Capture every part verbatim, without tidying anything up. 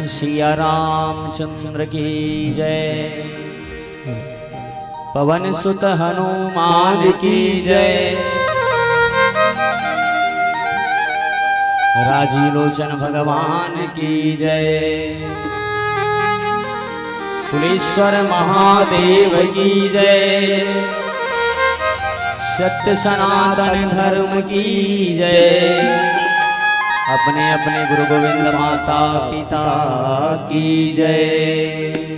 सिया रामचंद्र की जय। पवन सुत हनुमान की जय। राजी लोचन भगवान की जय। कुलेश्वर महादेव की जय। सत्य सनातन धर्म की जय। अपने अपने गुरु गोविंद माता पिता की जय।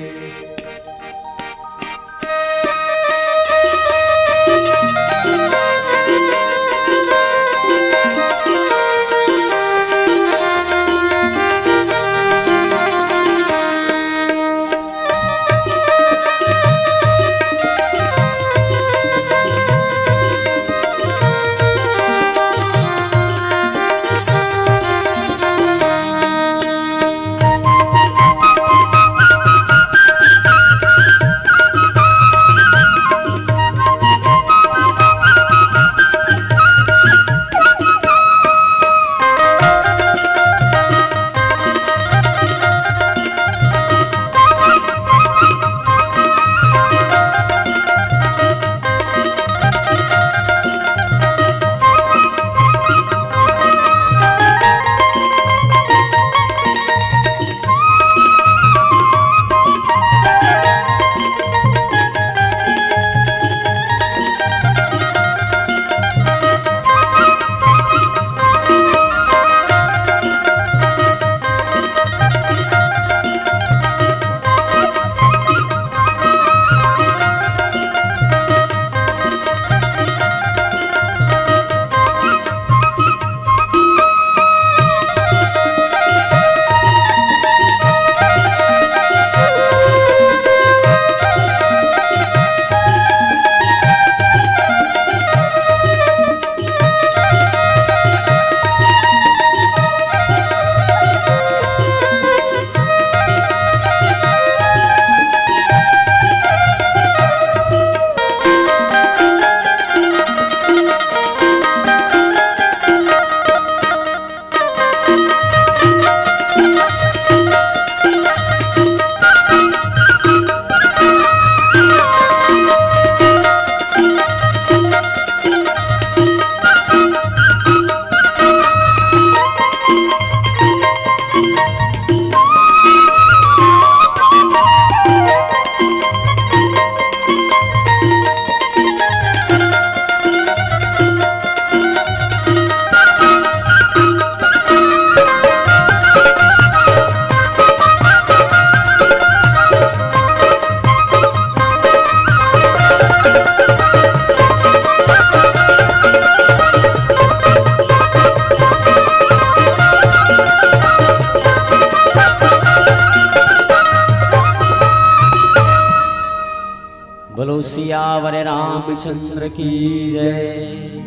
बोलो सियावर रामचंद्र की जय।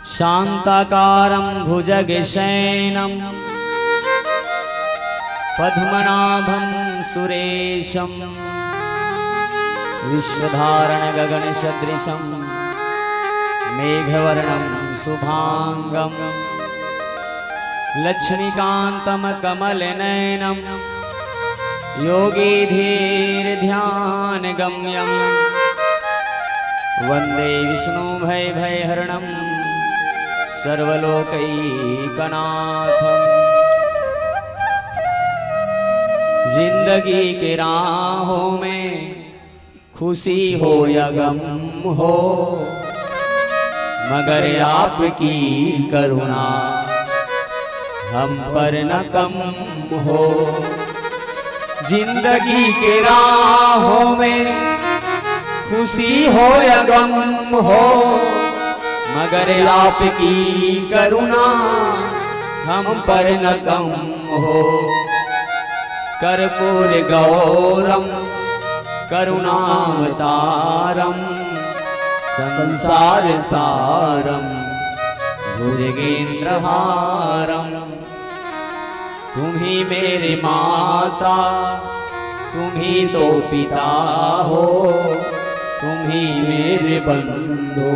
शांताकारं भुजगशयनं पद्मनाभं सुरेशं विश्वधारणगगनसदृशं मेघवर्णं शुभांगं लक्ष्मीकांतं कमलनयनं योगिधीर्ध्यानगम्यं वंदे विष्णु भय भय हरणं सर्वलोकैकनाथं। जिंदगी के राहों में खुशी हो या गम हो, मगर आपकी करुणा हम पर न कम हो। जिंदगी के राहों में खुशी हो या गम हो, मगर आपकी करुणा हम पर न कम हो। कर्पूर गौरम करुणावतारम संसार सारम भुजगेंद्रहारम। तुम ही मेरे माता, तुम ही तो पिता हो, तुम ही मेरे बंधु,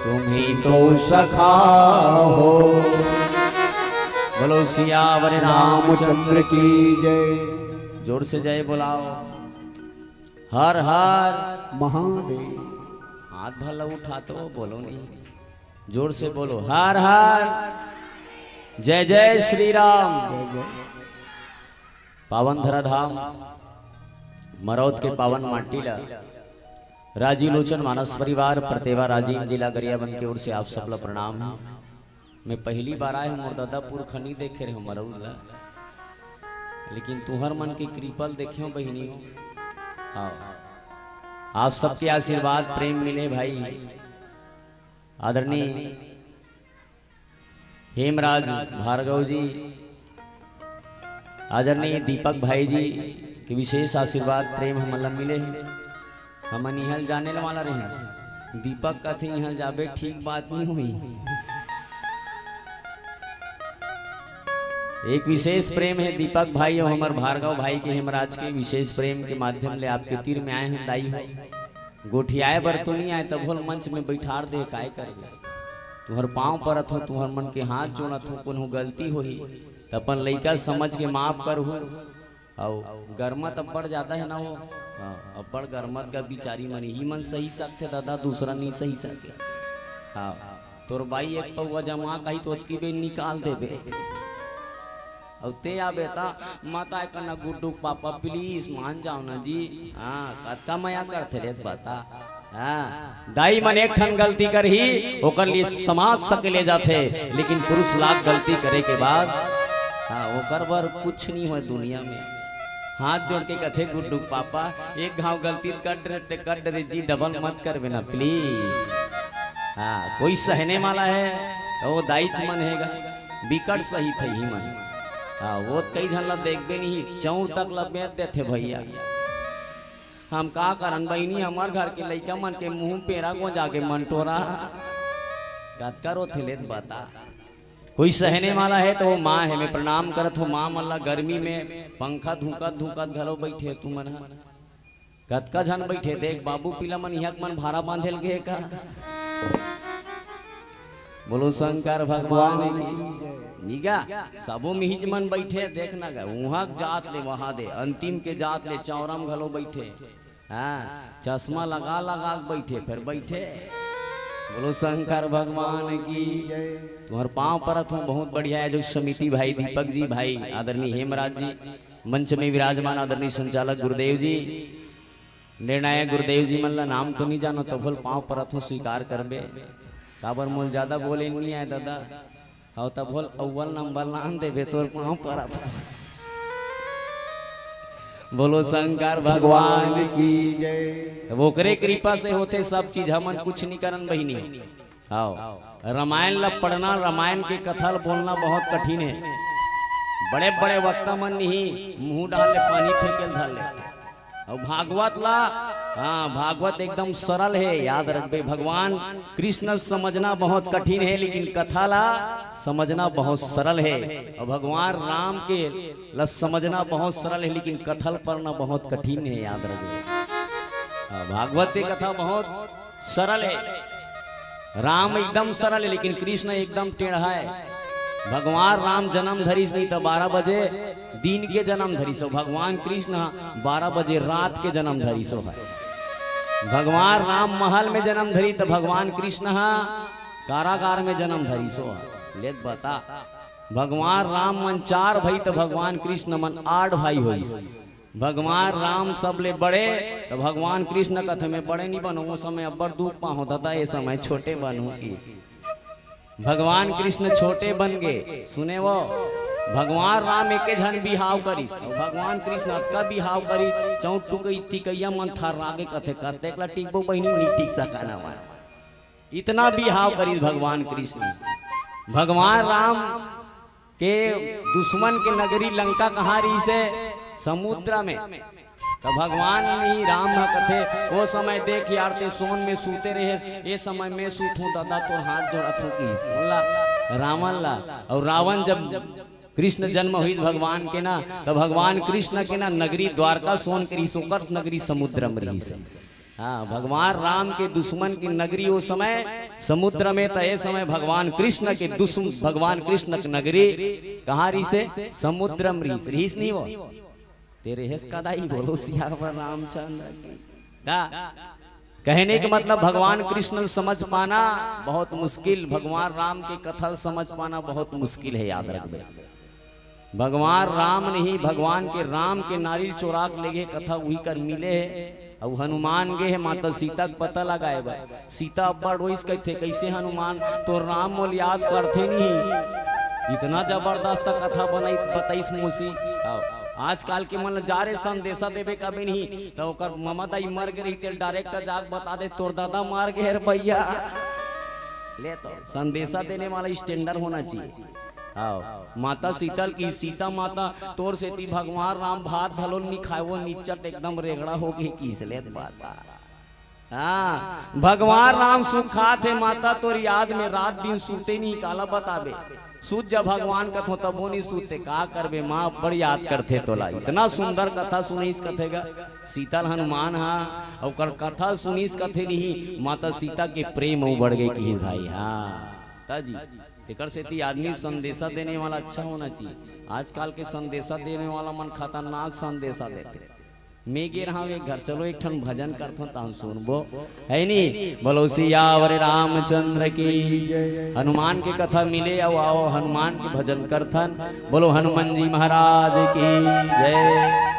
तुम ही तो सखा हो। बोलो सियावर रामचंद्र की जय। जोर से जय बोलाओ। हर हर महादेव। हाथ भला उठा तो बोलो नहीं, जोर से बोलो, हर हर। जय जय श्री राम। जय जय। पावन धराधाम मरौद के पावन माटी ला राजीव लोचन मानस परिवार, परतेवा राजिम, जिला गरियाबंद के ओर से आप सब ला प्रणाम हे। मैं पहली बार आए हूँ, मोर ददा पुरखा नइ देखे रहे हूँ मरौद ला, लेकिन तुहर मन के कृपा ल देखे हूँ बहिनी हो। हाँ, आप सबके आशीर्वाद प्रेम मिले भाई। आदरणीय हेमराज भार्गव जी, आदरणीय दीपक भाई जी के विशेष आशीर्वाद प्रेम हमन ला मिले हे। हमन इहाँ ल जाने वाला रहे, दीपक कथे इहाँ ल जाबे ठीक बात नहीं हुई। एक विशेष प्रेम हे दीपक भाई अउ हमर भार्गव भाई के, हेमराज के विशेष प्रेम के माध्यम ले आपके तीर में आए हन दाई हो। गोठियाए बर तो नहीं आए, तभो ल मंच में बैठार दे, काय करबे? तुहर पाँव परत हो, तुहर मन के हाथ जोड़त हो, कोनो गलती होही त अपन लइका समझ के माफ करहू। अउ गरमत अब्बड़ ज्यादा हे ना हो। हाँ, अब्बड़ गरमत का बिचारी मन, इही मन सही सकथे दादा, दूसरा नहीं सही सके। हाँ, तोर बाई एक पौवा जमा कही तो ओतकी बेर निकाल देबे। अउ ते आबे त मताए कना गुड्डू के पापा, please मान जाओ ना जी। हाँ, कतका मया करथे रे बता। हाँ, दाई मन एक ठन गलती करही, ओकर लिए समाज सकेले जाथे, लेकिन पुरुष लाख गलती करे के बाद, हाँ, ओकर बर कुछ नहीं होय दुनिया में। हाथ जोड़ के कथे गुड्डू के पापा, एक घाव गलती कर डरे ते कर डरे जी, double मत करबे ना please। हाँ, कोई सहने वाला हे त ओ दाईच मन हे गा, बिकट सही थे ही मन। हाँ, ओ कई झन ला देखबे नहीं, चौर तक ला बेच देथे भैया। हम का करन बहिनी, हमर घर के लइका मन के मुंह पेरा गोंजा के मन टोरा। कतका रोथे ले त बता। कोई सहने वाला हे त ओ माँ हे, मैं प्रणाम करत हों माँ मन ला, गर्मी में पंखा धुकत धुकत घलो बइठे तुमन ह। कतका झन बइठे, देख बाबू पीला मन इहाँ के मन भारा बांधे ल गे का। बोलो शंकर भगवान की। निगा, सबो मिहिच मन बइठे, देख ना गा, उहाँ के जात ले वहाँ दे, अंतिम के जात ले चौरा म घलो बइठे। हाँ, चश्मा लगा लगा के बइठे, फेर बइठे। बोलो शंकर भगवान की। तुहर पाँव परत हों, बहुत बढ़िया हे जो समिति भाई, दीपक जी भाई, आदरणीय हेमराज जी, मंच में विराजमान आदरणीय संचालक गुरुदेव जी, निर्णायक गुरुदेव जी मन ला नाम तो नहीं जानो, तभो ल पाँव परत हों, स्वीकार करबे। काबर मोल ज्यादा बोले नहीं आए दादा। अउ तभो ल अव्वल नंबर लान देबे, तोर पाँव परत हों। बोलो शंकर भगवान की जय। तब ओकरे कृपा से होथे सब चीज, हमन कुछ नहीं करन बहिनी। हाँ, रामायण ला पढ़ना, रामायण के कथा ला बोलना बहुत कठिन हे। बड़े बड़े वक्ता मन नहीं मुंह डाल ले पानी फेंके ल धर लेथे। अउ भागवत ला, हाँ, भागवत एकदम सरल हे, याद रखबे। भगवान कृष्ण समझना बहुत कठिन हे, लेकिन कथा ला समझना बहुत सरल हे। अउ भगवान राम के ला समझना बहुत सरल हे, लेकिन कथा ला पढ़ना बहुत कठिन हे, याद रखबे। हाँ, भागवत के कथा बहुत सरल हे। राम एकदम सरल हे, लेकिन कृष्ण एकदम टेढ़ा हे। भगवान राम जन्म धरिस नहीं त बारह बजे दिन के जन्म धरिस, अउ भगवान कृष्ण ह बारह बजे रात के जन्म धरिस हे। भगवान राम महल में जन्म धरिस त भगवान कृष्ण ह कारागार में जन्म धरिस हे। ले त बता, भगवान राम मन चार भाई त भगवान कृष्ण मन आठ भाई होइस। भगवान राम सबले बड़े, त भगवान कृष्ण कथे, "मैं बड़े नहीं बनों, ओ समय अब्बड़ दुख पाहों दादा, ए समय छोटे बनहूं।" कि भगवान कृष्ण छोटे बन गे। सुने वो, भगवान राम एके झन बिहाव करिस, अउ भगवान कृष्ण अतका बिहाव करिस, चौंट टुकई टिकैया मन थर्रा गे, कथे, "कतेक ला टिकबो बहिनी, नहीं टिक सकन हवं।" इतना बिहाव करिस भगवान कृष्ण। भगवान राम के दुश्मन के नगरी लंका कहाँ रहिस हे? समुद्र में। त भगवान नहीं राम ह कथे, "ओ समय देख यार, ते सोन में सूते रहेस, ए समय मैं सूतहूं दादा, तोर हाथ जोड़त हूं," किहिस। बोला रावण ला। अउ रावण जब कृष्ण जन्म होइस भगवान के ना, त भगवान कृष्ण के ना नगरी द्वारका सोन के रहिस, ओकर नगरी समुद्र में रहिस। हाँ, भगवान राम के दुश्मन की नगरी ओ समय समुद्र में, त ए समय भगवान कृष्ण के दुश्म-, भगवान कृष्ण की नगरी कहाँ रहिसे? समुद्र में रहिस, रहिस नहीं वो? तेरे हेस का दाई बोलो सियावर रामचंद्र की। का? कहने के मतलब भगवान कृष्ण समझ पाना बहुत मुश्किल, भगवान राम के कथा समझ पाना बहुत मुश्किल है, याद रखबे। भगवान राम नहीं, भगवान के राम के नारियल चोरा के लेगे कथा उही कर मिले हे। अउ हनुमान गे हे माता सीता के पता लगाए बर। सीता अब्बड़ रोइस, कहिथे, "कइसे हनुमान, तोर राम मोल याद करथे नहीं?" इतना जबरदस्त कथा बनाई, बताइस मौसी। हाँ, आजकल के मन ल जा रे संदेशा देबे कबे नहीं, त ओकर ममा दाई मर गे रहिथे, direct जाके बता दे, "तोर दादा मर गे हे रे भैया।" ले तो संदेशा देने वाला standard होना चाहिए। हाँ, माता सीता ल कहिस, "सीता माता, तोर सेती भगवान राम भात घलो नी खाए, वो निच्चट एकदम रेगड़ा हो गे," कहिस ले माता। हाँ, भगवान राम सुखात हे माता, तोर याद में रात दिन सूते नहीं, काला बताबे। सूत जा भगवान कथों तबो नहीं सूते, का करबे माँ, बड़ याद करथे तोला। इतना सुंदर कथा सुनिस कथे गा, सीता ल हनुमान हा, ओकर कथा सुनिस कथे नहीं, माता सीता के प्रेम उबड़ गे कहिस भाई। हाँ, ताजी। तेकर सेती आदमी संदेशा देने वाला अच्छा होना चाहिए। आजकल के संदेशा देने वाला मन खतरनाक संदेशा देथे। मैं गे रहंव एक घर, चलो एक ठन भजन करथन, तहन सुनबो, है नी? बोलो सियावर रामचंद्र की जय। हनुमान के कथा मिले, आओ, आओ, हनुमान के भजन करथन। बोलो हनुमान जी महाराज की जय।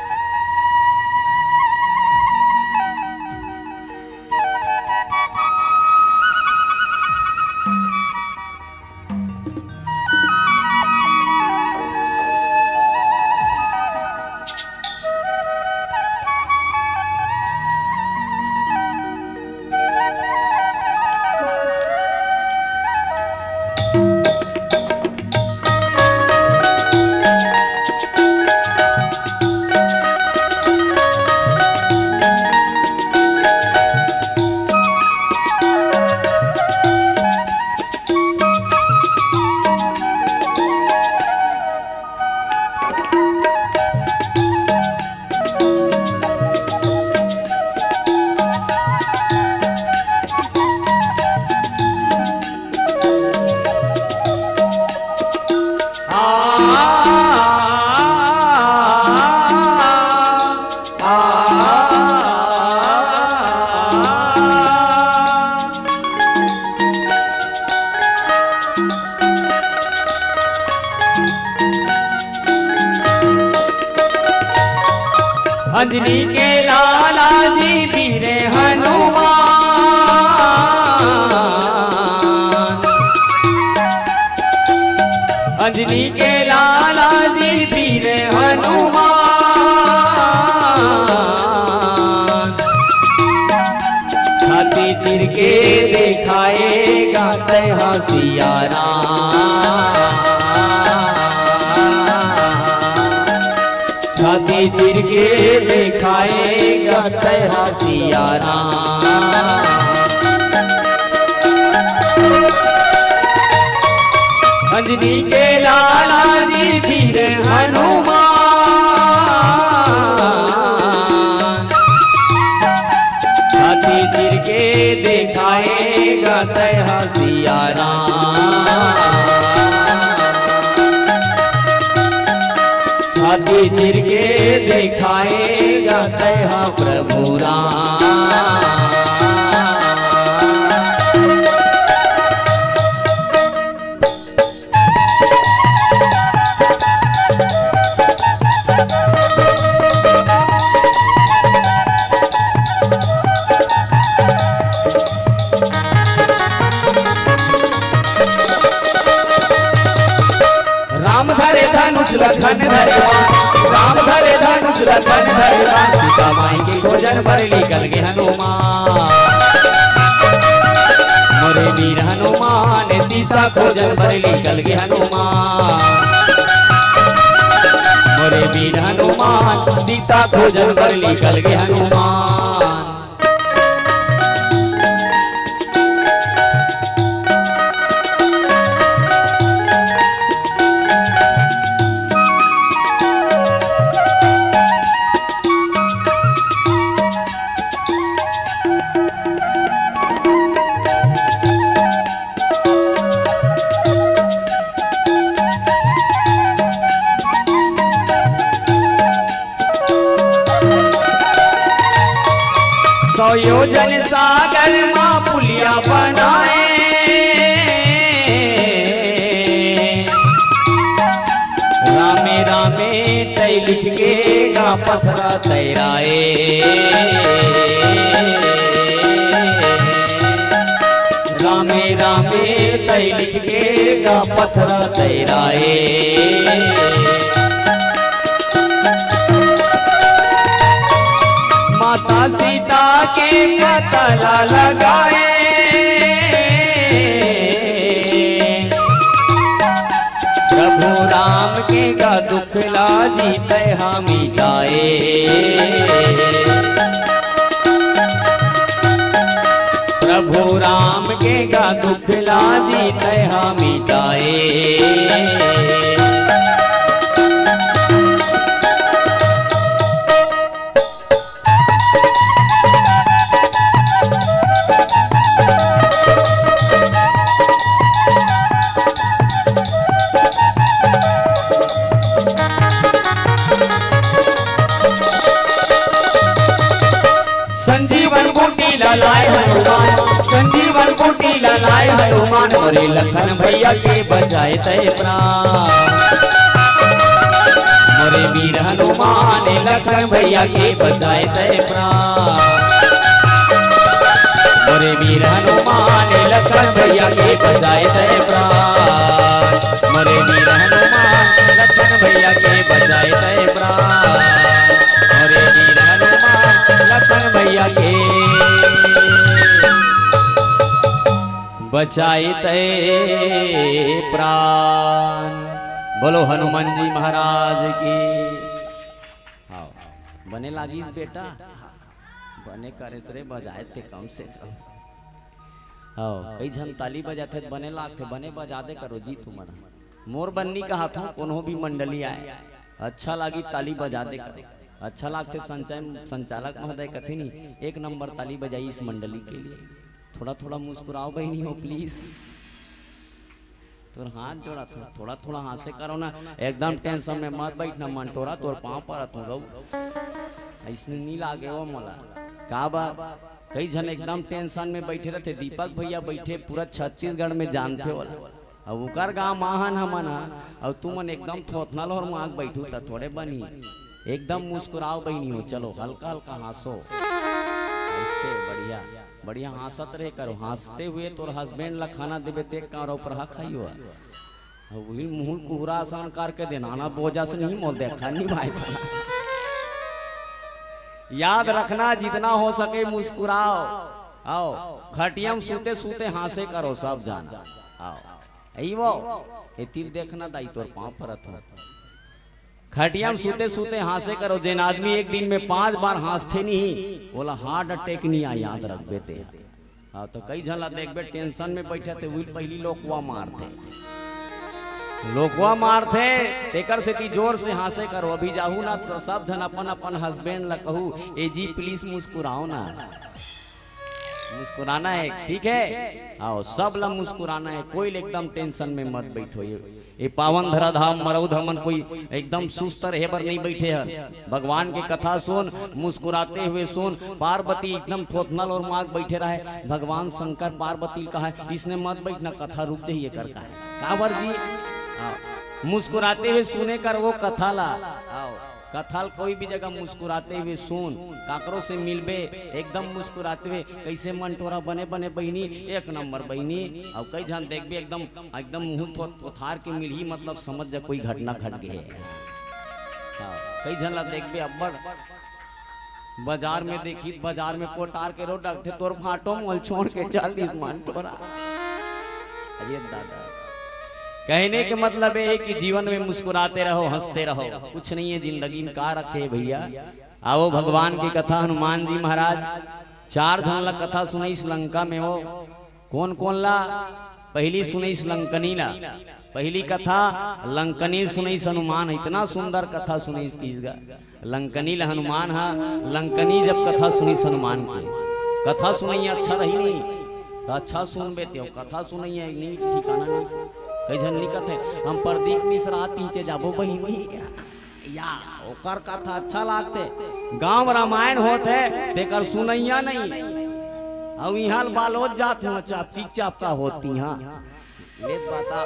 अंजनी के लाला जी वीर हनुमान। अंजनी के लाला जी वीर हनुमान। छाती चीर के देखाएगा तैं हा सिया राम। छाती चीर के देखाएगा तैं हा सिया राम। अंजनी के लाला जी वीर हनुमान। छाती चीर के देखाएगा तैं हा सिया राम। छाती चीर के देखाएगा तैं हा प्रभु राम। राम धरे धनुष लखन धरे बाण, राम धरे धनुष लखन धरे बाण। सीता माई के खोजन बर निकल गे हनुमान। मोरे वीर हनुमान सीता खोजन बर निकल गे हनुमान। मोरे वीर हनुमान सीता खोजन बर निकल गे हनुमान। योजन सागर मा पुलिया बनाए। रामे रामे तै लिख के गा पथरा तैराए। रामे रामे तै लिख के गा पथरा तैराए। माता सीता के पता ला लगाए। प्रभु राम के गा दुख ला जी तै हा मिटाए। प्रभु राम के गा दुख ला जी तै हा मिटाए। संजीवन बूटी ला लाए हनुमान, संजीवन बूटी ला लाए हनुमान, मोरे लखन भैया के बचाए तै प्राण। मोरे वीर हनुमान लखन भैया के बचाए तै प्राण। मोरे वीर हनुमान लखन भैया के बचाए तै प्राण। मोरे वीर हनुमान लखन भैया के बचाए तै प्राण। मोरे वीर हनुमान लखन भैया के बचाए तै प्राण। बोलो हनुमान जी महाराज की। हाँ, बने लागिस बेटा, बने करेस रे, बजाए ते कम से कम। हाँ, कई झन ताली बजाथे, बने लागथे, बने बजा दे करो जी तुमन। मोर बन्नी कहत हूँ, कोनो भी मंडली आए, अच्छा लागी ताली बजा दे करो। अच्छा लागथे संचय-, संचालक महोदय कथे नी, एक नंबर ताली बजाई इस मंडली के लिए। थोड़ा थोड़ा मुस्कुराओ बहिनी हो please। तोर हाथ जोड़त हूँ, थोड़ा थोड़ा हाँसे करो ना, एकदम tension में मत बैठ ना मंटोरा, तोर पाँव परत हूँ गऊ। अइसने नी लागे वो मोला। का बा, कई झन एकदम tension में बैठे रहथे, दीपक भैया बैठे पूरा छत्तीसगढ़ में जानथे ओला। अब ओकर गाँव मा हन हमन ह, अब तुमन एकदम थोथना लोर माग बैठू त थोड़े बनी। एकदम मुस्कुराओ बहिनी हो, चलो हल्का हल्का हाँसो। ऐसे बढ़िया, बढ़िया हाँसत रहे करो, हाँसते हुए तोर husband ला खाना देबे ते का और ऊपर हा खाइयो। अब वही मुँह कुहरा आसान करके देना ना, बोझा से नहीं मोल देखा नहीं भाई। याद रखना, जितना हो सके मुस्कुराओ। आओ, खटिया में सूते सूते हाँसे करो सब जाना। आओ, यही वो, ये तीर देखना दाई तोर पाँव परत हूँ। खटिया में सूते सूते हाँसे करो, जेन आदमी एक दिन में पाँच बार हाँसथे नहीं, ओला heart attack नहीं आ, याद रखबे ते। हाँ, तो कई झन ला देखबे tension में बैठे ते, वही पहली लोकवा मारथे। लोकवा मारथे, तेकर सेती जोर से हाँसे करो। अभी जाहू ना तो सब झन अपन अपन husband ला कहू, "ए जी please मुस्कुराओ ना।" मुस्कुराना है, ठीक है? आओ, सब ला मुस्कुराना है, कोई एकदम tension में मत बैठो। ये, ये पावन धरा धाम मरौध हमन कोई एकदम सुस्त रहे बर नहीं बैठे हन। भगवान के कथा सुन, मुस्कुराते हुए सुन। पार्वती एकदम थोथना लोर माग बैठे रहे। भगवान शंकर पार्वती कहा, "इसने मत बैठना, कथा रुक जाइए," कर कहा। काबर जी? आओ, मुस्कुराते हुए सुने कर वो कथा ला। आओ, कथा ल कोई भी जगह मुस्कुराते हुए सुन, काकरो से मिलबे, एकदम मुस्कुराते हुए, "कैसे मन टोरा बने बने बहिनी, एक नंबर बहिनी।" अउ कई झन देखबे एकदम, एकदम मुंह थो-, थोथार के मिलही, मतलब समझ जा कोई घटना घट गे हे। हाँ, कई झन ला देखबे अब्बड़ बाजार में देखी, बाजार में पोटार के रो डगथे, "तोर फाटो मोल छोड़ के चल दिस मन टोरा।" अरे दादा, कहने के मतलब ये है कि जीवन में मुस्कुराते रहो, हंसते रहो, कुछ नहीं है जिंदगी में, का रखे है भैया। आओ भगवान की कथा, हनुमान जी महाराज चार झन ला कथा सुनइस लंका में, वो कोन कोन ला? पहली सुनइस लंकनी ला, पहली कथा लंकनी सुनइस हनुमान, इतना सुंदर कथा सुनइस किस गा। लंकनी ल हनुमान हा, लंकनी जब कथा सुनिस हनुमान के, कथा सुनइया अच्छा रही नहीं, त अच्छा सुनबे ते, कथा सुनइया एक नहीं ठिकाना नहीं। कई झन लिखत हे, "हम प्रदीप मिश्रा तीचे जाबो बहिनी।" या, ओ ओकर कथा अच्छा लागथे। गांव रामायण होत हे, तेकर सुनइया नहीं हे। अउ इहां ल बालोद जात हूं, चपकी चपका होती हां। ले बता,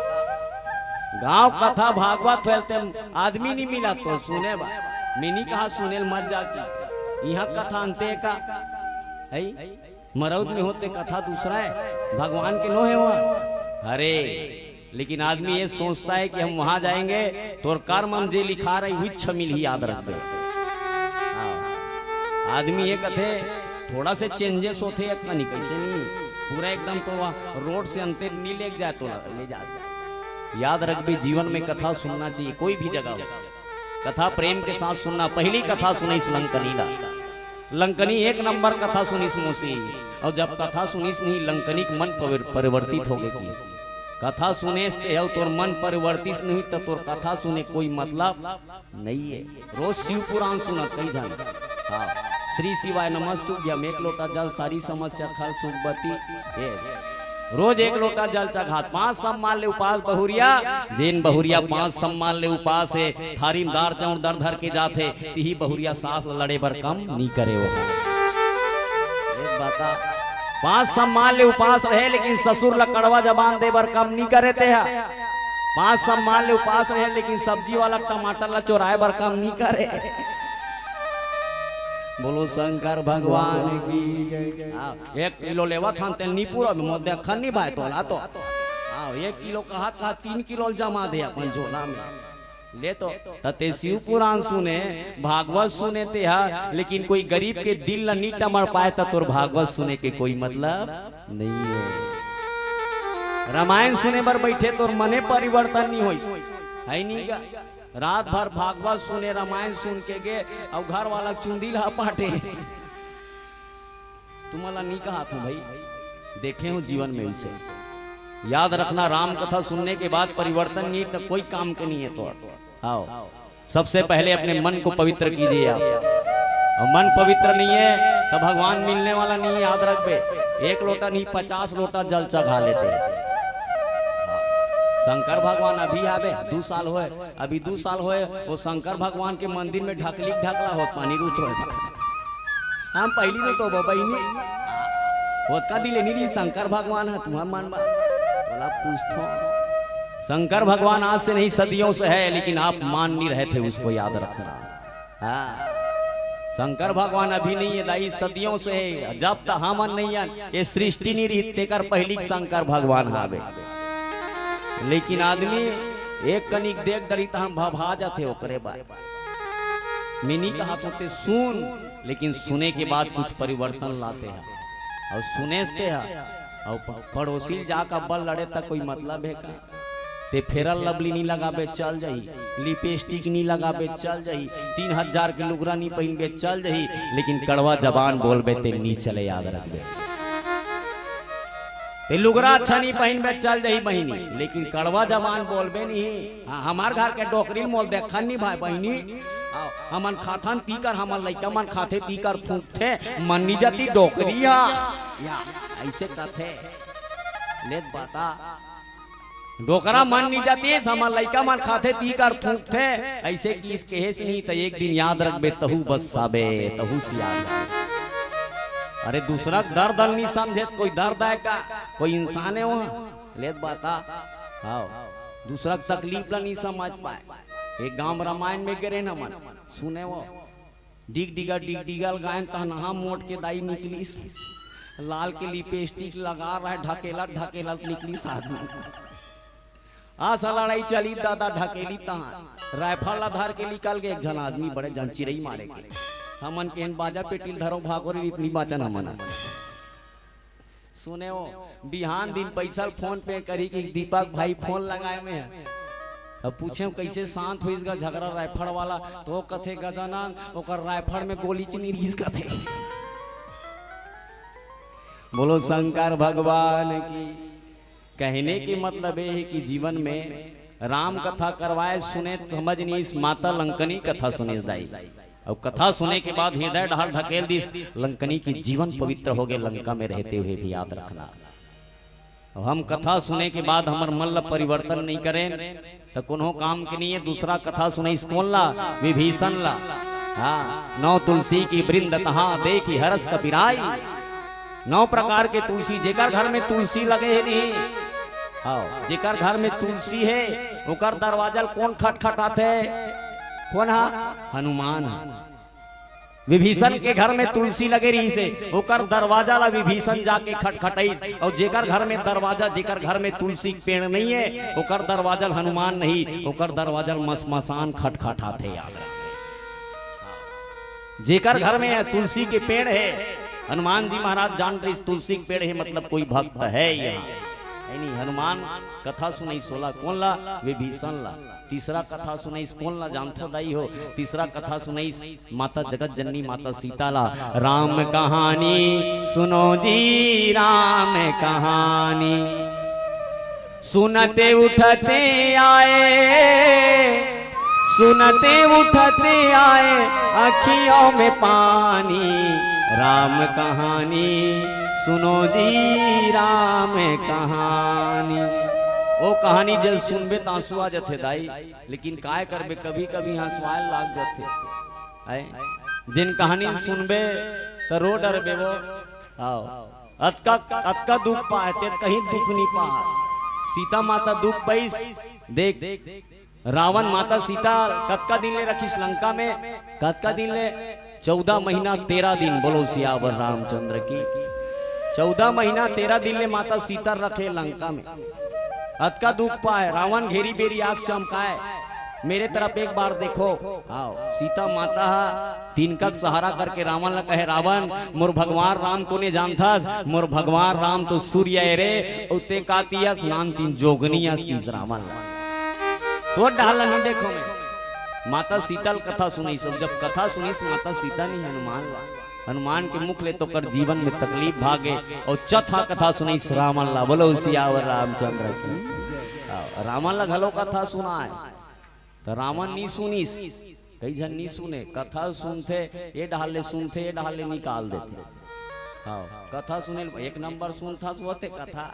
गांव कथा भागवत होय ल ते आदमी नहीं मिला तो सुने बर। मैं नहीं कहा सुने ल मत जा कि इहां कथा अंते का है। मरौद में होत ते कथा दूसरा हे, भगवान के नो हे वहां। अरे, लेकिन आदमी ये सोचता है कि हम वहां जाएंगे, तोर कर्म में जे लिखा रही, उहीच मिलही, याद रखबे। हाँ। आदमी ये कथे, थोड़ा से चेंजेस होथे, एक कनी कइसे नहीं, पूरा एकदम तो वह रोड से अंते नहीं ले जाए, तो ले जा। याद रखबे, जीवन में कथा सुनना चाहिए, कोई भी जगह हो। कथा प्रेम के साथ सुनना। पहली कथा सुनिस लंकनी ला, लंकनी एक नंबर कथा सुनिस मौसी। अउ जब कथा सुनिस नहीं, लंकनी के मन परि-, परिवर्तित होगे कि कथा सुनेस ते अउ तोर मन परिवर्तित नहीं, त तोर कथा सुने कोई मतलब नहीं हे। रोज शिव पुराण सुनत कई झन। हाँ, श्री शिवाय नमस्तुभ्यम, एक लोटा जल सारी समस्या खल सुख बती। ये रोज एक लोटा जल चघात, पांच सम्मान ले उपास बहुरिया। जेन बहुरिया पांच सम्मान ले उपास हे, थारी म दार चाउर दर धर के जाथे, तिही बहुरिया सास ल लड़े बर कम नी करे। वो एक बता, पांच सम्मान ले उपास रहे, लेकिन ससुर ल कड़वा जबान दे बर कम नी करे ते हा। पांच सम्मान ले उपास रहे, लेकिन सब्जी वाला टमाटर ल चोराए बर कम नी करे। बोलो शंकर भगवान की जय। हाँ, एक किलो लेवत हन ते नी पूरा, मोर देखन नी भाई तोला तो। हाँ, एक किलो कहत कहत तीन किलो जमा दे अपन झोला में। ले तो, त ते शिव पुराण सुने, भागवत सुने ते हा, लेकिन कोई गरीब के दिल ल नी टमड़ पाए, त तोर भागवत सुने के कोई मतलब नहीं हे। रामायण सुने बर बैठे, तोर मने परिवर्तन नहीं होइस, है नहीं का? रात भर भागवत सुने, रामायण सुन के गे, अउ घर वाला चुंदी ला पाटे। तुमला नहीं कहा था भाई, देखे हो जीवन में इसे। याद रखना, राम कथा सुनने के बाद परिवर्तन नहीं तो कोई काम के नहीं है। तो आओ, सबसे पहले अपने मन को पवित्र कीजिए आप। और मन पवित्र नहीं है तो भगवान मिलने वाला नहीं है, याद रखबे। एक लोटा नहीं, पचास लोटा जल चघा लेते हैं। शंकर भगवान अभी आबे, दू साल होए, अभी दू साल होए, वो शंकर भगवान के मंदिर में ढकली ढकला होत पानी रुत होए। हम पहली तो, तो बहिनी, ओतका दिले नहीं दी शंकर भगवान है, तुम्हार मन बा। बोला पूछथो। शंकर भगवान आज से नहीं, सदियों से है, लेकिन आप मान नहीं रहे थे, उसको याद रखना। हाँ। शंकर भगवान अभी नहीं है दाई, सदियों से है। जब तक हमन नहीं आन, ये सृष्टि नहीं रही, तेकर पहली शंकर भगवान हावे। लेकिन आदमी एक कनिक देख डरी त हम भभा जाथे ओकरे बर। मिनी कहा तो ते सुन, लेकिन सुने के बाद कुछ परिवर्तन लाते हैं। और सुने से हा, और प-, पड़ोसी जाकर बल लड़े तक कोई मतलब है का? ते फेरल लवली नी लगाबे चल जाही, लिपस्टिक नी लगाबे चल जाही, तीन हजार के लुगरा नी पहिनबे चल जाही, लेकिन कड़वा जबान बोलबे ते नी चले, याद रखबे। ते लुगरा अच्छा नी पहिनबे चल जाही बहिनी, लेकिन कड़वा जबान बोलबे नी। हाँ, हमार घर के डोकरी मोल देखन नी भाई बहिनी। आओ, हमन खाथन तीकर, हमन लइका मन खाथे तीकर थूकथे, मन नी जाती डोकरी हा। या, ऐसे कथे। लेत बता। डोकरा मन नी जातिस, हमर लइका मन खाथे, तीकर थूकथे। ऐसे किस कहेस नहीं, त एक दिन याद रखबे, तहू बस्साबे, तहू सियान। अरे, दूसरा के दर्द ल नी समझे, त कोई दर्द आय का? कोई इंसान है वहाँ? लेत बता। हाँ, दूसरा के तकलीफ ला नी समझ पाए। एक गांव रामायण में गिरे न मन, सुने वो। डिगडिगा, डिगडिगा ल गायन तहन हा मोट के दाई निकलिस। लाल के लिपस्टिक लगा रहा है, ढकेलत, ढकेलत निकलिस आदमी। आसा लड़ाई चली दादा, ढकेली तहां। राइफल ला धर के निकल गे एक झन आदमी, बड़े झन चिरई मारे के। हमन केहन बाजा पेटी ल धरो भागो रे, इतनी बाचन हमन। सुने हो, बिहान दिन पैसा ल फोन पे करी कि दीपक भाई फोन लगाए में है। अब पूछे कैसे शांत होइस गा झगड़ा राइफल वाला, तो कथे गजानन ओकर राइफल में गोली च नी रिहिस कथे। बोलो शंकर भगवान की। कहने के मतलब ये है कि जीवन में राम कथा करवाए सुने, समझ नी इस माता लंकनी कथा सुने दाई। अउ कथा सुने के बाद हृदय डहर ढकेल दिस, लंकनी के जीवन पवित्र हो गे, लंका में रहते हुए भी याद रखना। अब हम कथा सुने के बाद हमर मन ला परिवर्तन नहीं करें, त कोनो काम के नहीं है। दूसरा कथा सुनइस कोन ला? विभीषण ला। हाँ, नौ तुलसी की वृंद तहाँ देखि हरष कपिराई। नौ प्रकार के तुलसी, जेकर घर में तुलसी लगे हे नहीं, हाँ, जेकर घर में तुलसी हे, ओकर दरवाजा ल कोन खटखटाथे? कोन हा? हनुमान। विभीषण के घर में तुलसी लगे रहिस हे, ओकर दरवाजा ला विभीषण जाके खटखटाइस, अउ जेकर घर में दरवाजा, जेकर घर में तुलसी के पेड़ नहीं है, ओकर दरवाजा ल हनुमान नहीं, ओकर दरवाजा ल मसमसान खटखटाथे। याद रखे, जेकर घर में तुलसी के पेड़ है, हनुमान जी महाराज जानत रहिस तुलसी के पेड़ है, मतलब कोई भक्त है यहाँ। है नहीं, हनुमान कथा सुनइस ओला, कोन ला? विभीषण ला। तीसरा कथा सुनइस कोन ला? जानथो दाई हो, तीसरा कथा सुनइस माता जगत जननी माता सीता ला। राम कहानी सुनो जी, राम कहानी। सुनते उठते आए, सुनते उठते आए अखियों में पानी। राम कहानी सुनो जी, राम कहानी। ओ कहानी जब सुनबे त आंसू आ जथे दाई, लेकिन काय करबे, कभी कभी हंसवाए लाग जथे। आए, जिन कहानी सुनबे त रो डरबे वो। आओ, अतका, अतका दुख पाए ते कहीं दुख नहीं पाए। सीता माता दुख पाइस। देख, रावण माता सीता कतका दिन ले रखिस लंका में? कतका दिन ले? चौदह महीना तेरह दिन। बोलो सियावर रामचंद्र की। चौदह महीना तेरह दिन ले माता सीता रखे लंका में। अतका दुख पाए, रावण घेरी बेरी आंख चमकाए, मेरे तरफ एक बार देखो। आओ, सीता माता हा तिनका के सहारा करके रावण ला कहे, रावण, मोर भगवान राम कोने जानथस? मोर भगवान राम तो सूर्य है रे। उते का तियस नान तीन जोगनी अस किस रावण ला। तो डाल नहीं देखो मैं। माता सीता ल कथा सुनइस, अउ जब कथा सुनइस माता सीता नहीं हनुमान ला, हनुमान के मुख ले तो कर जीवन में तकलीफ भागे, अउ चथा कथा सुनइस रावण ला। बोलो सियावर रामचंद्र की। रावण ला घलो कथा सुनाए, त रावण नी सुनिस। कई झन नी सुने, कथा सुनथे, ए डहार ले सुनथे, ए डहार ले निकाल देथे। हाँ, कथा सुने ल एक नंबर सुनथस होथे कथा।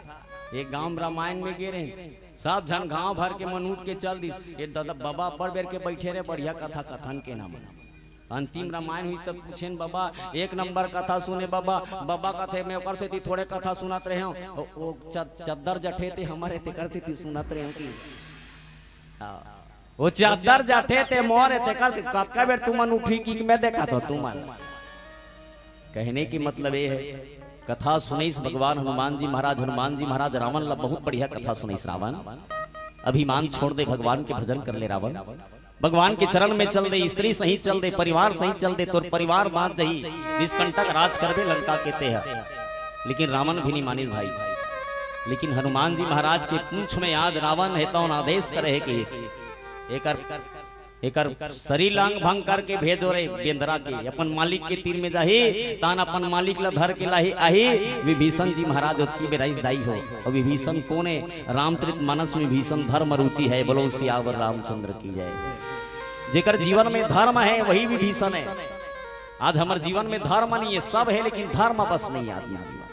एक गांव रामायण में गे रहे, सब झन गांव भर के मन उठ के चल दिस। ए दादा, बाबा अब्बड़ बेर के बैठे रहे, बढ़िया कथा कथन के नाम। अंतिम रामायण हुई तब पूछेन, बाबा एक नंबर कथा सुने बाबा। बाबा कथे, मैं ओकर सेती थोड़े कथा सुनत रहे हूँ, ओ, ओ च-, चद्दर जठे ते हमर हे, तेकर सेती सुनत रहे हूँ कि। हाँ। वो चद्दर जठे ते मोर हे, तेकर से कतका बेर तुमन उठी कि मैं देखा तो तुमन। कहने की मतलब ये है, कथा सुनइस भगवान हनुमान जी महाराज, हनुमान जी महाराज रावण ला बहुत बढ़िया कथा सुनइस। रावण, अभिमान छोड़ दे, भगवान के भजन कर ले रावण। भगवान के चरण में चल दे, स्त्री सही चल दे, परिवार सही चल दे, तोर परिवार बांच जही, निष्कंटक राज करबे लंका के तेह। लेकिन रावण भी नहीं मानिस भाई। लेकिन हनुमान जी महाराज के पूंछ में आज रावण हे तौन आदेश करे हे कि एकर, एकर शरीर ला अंग भंग करके भेजो रे बेंदरा के, अपन मालिक के तीर में जाही, तान अपन मालिक ला धर के लाही आही। विभीषण जी महाराज ओतकी बेर आइस दाई हो, अउ विभीषण कोन हे? रामचरित मानस में विभीषण धर्म रुचि है। बोलो सियावर रामचंद्र की जय। जेकर जीवन में धर्म है वही विभीषण है। आज हमर जीवन में धर्म नहीं है, सब है लेकिन धर्म बस नहीं है आदमी जीवन।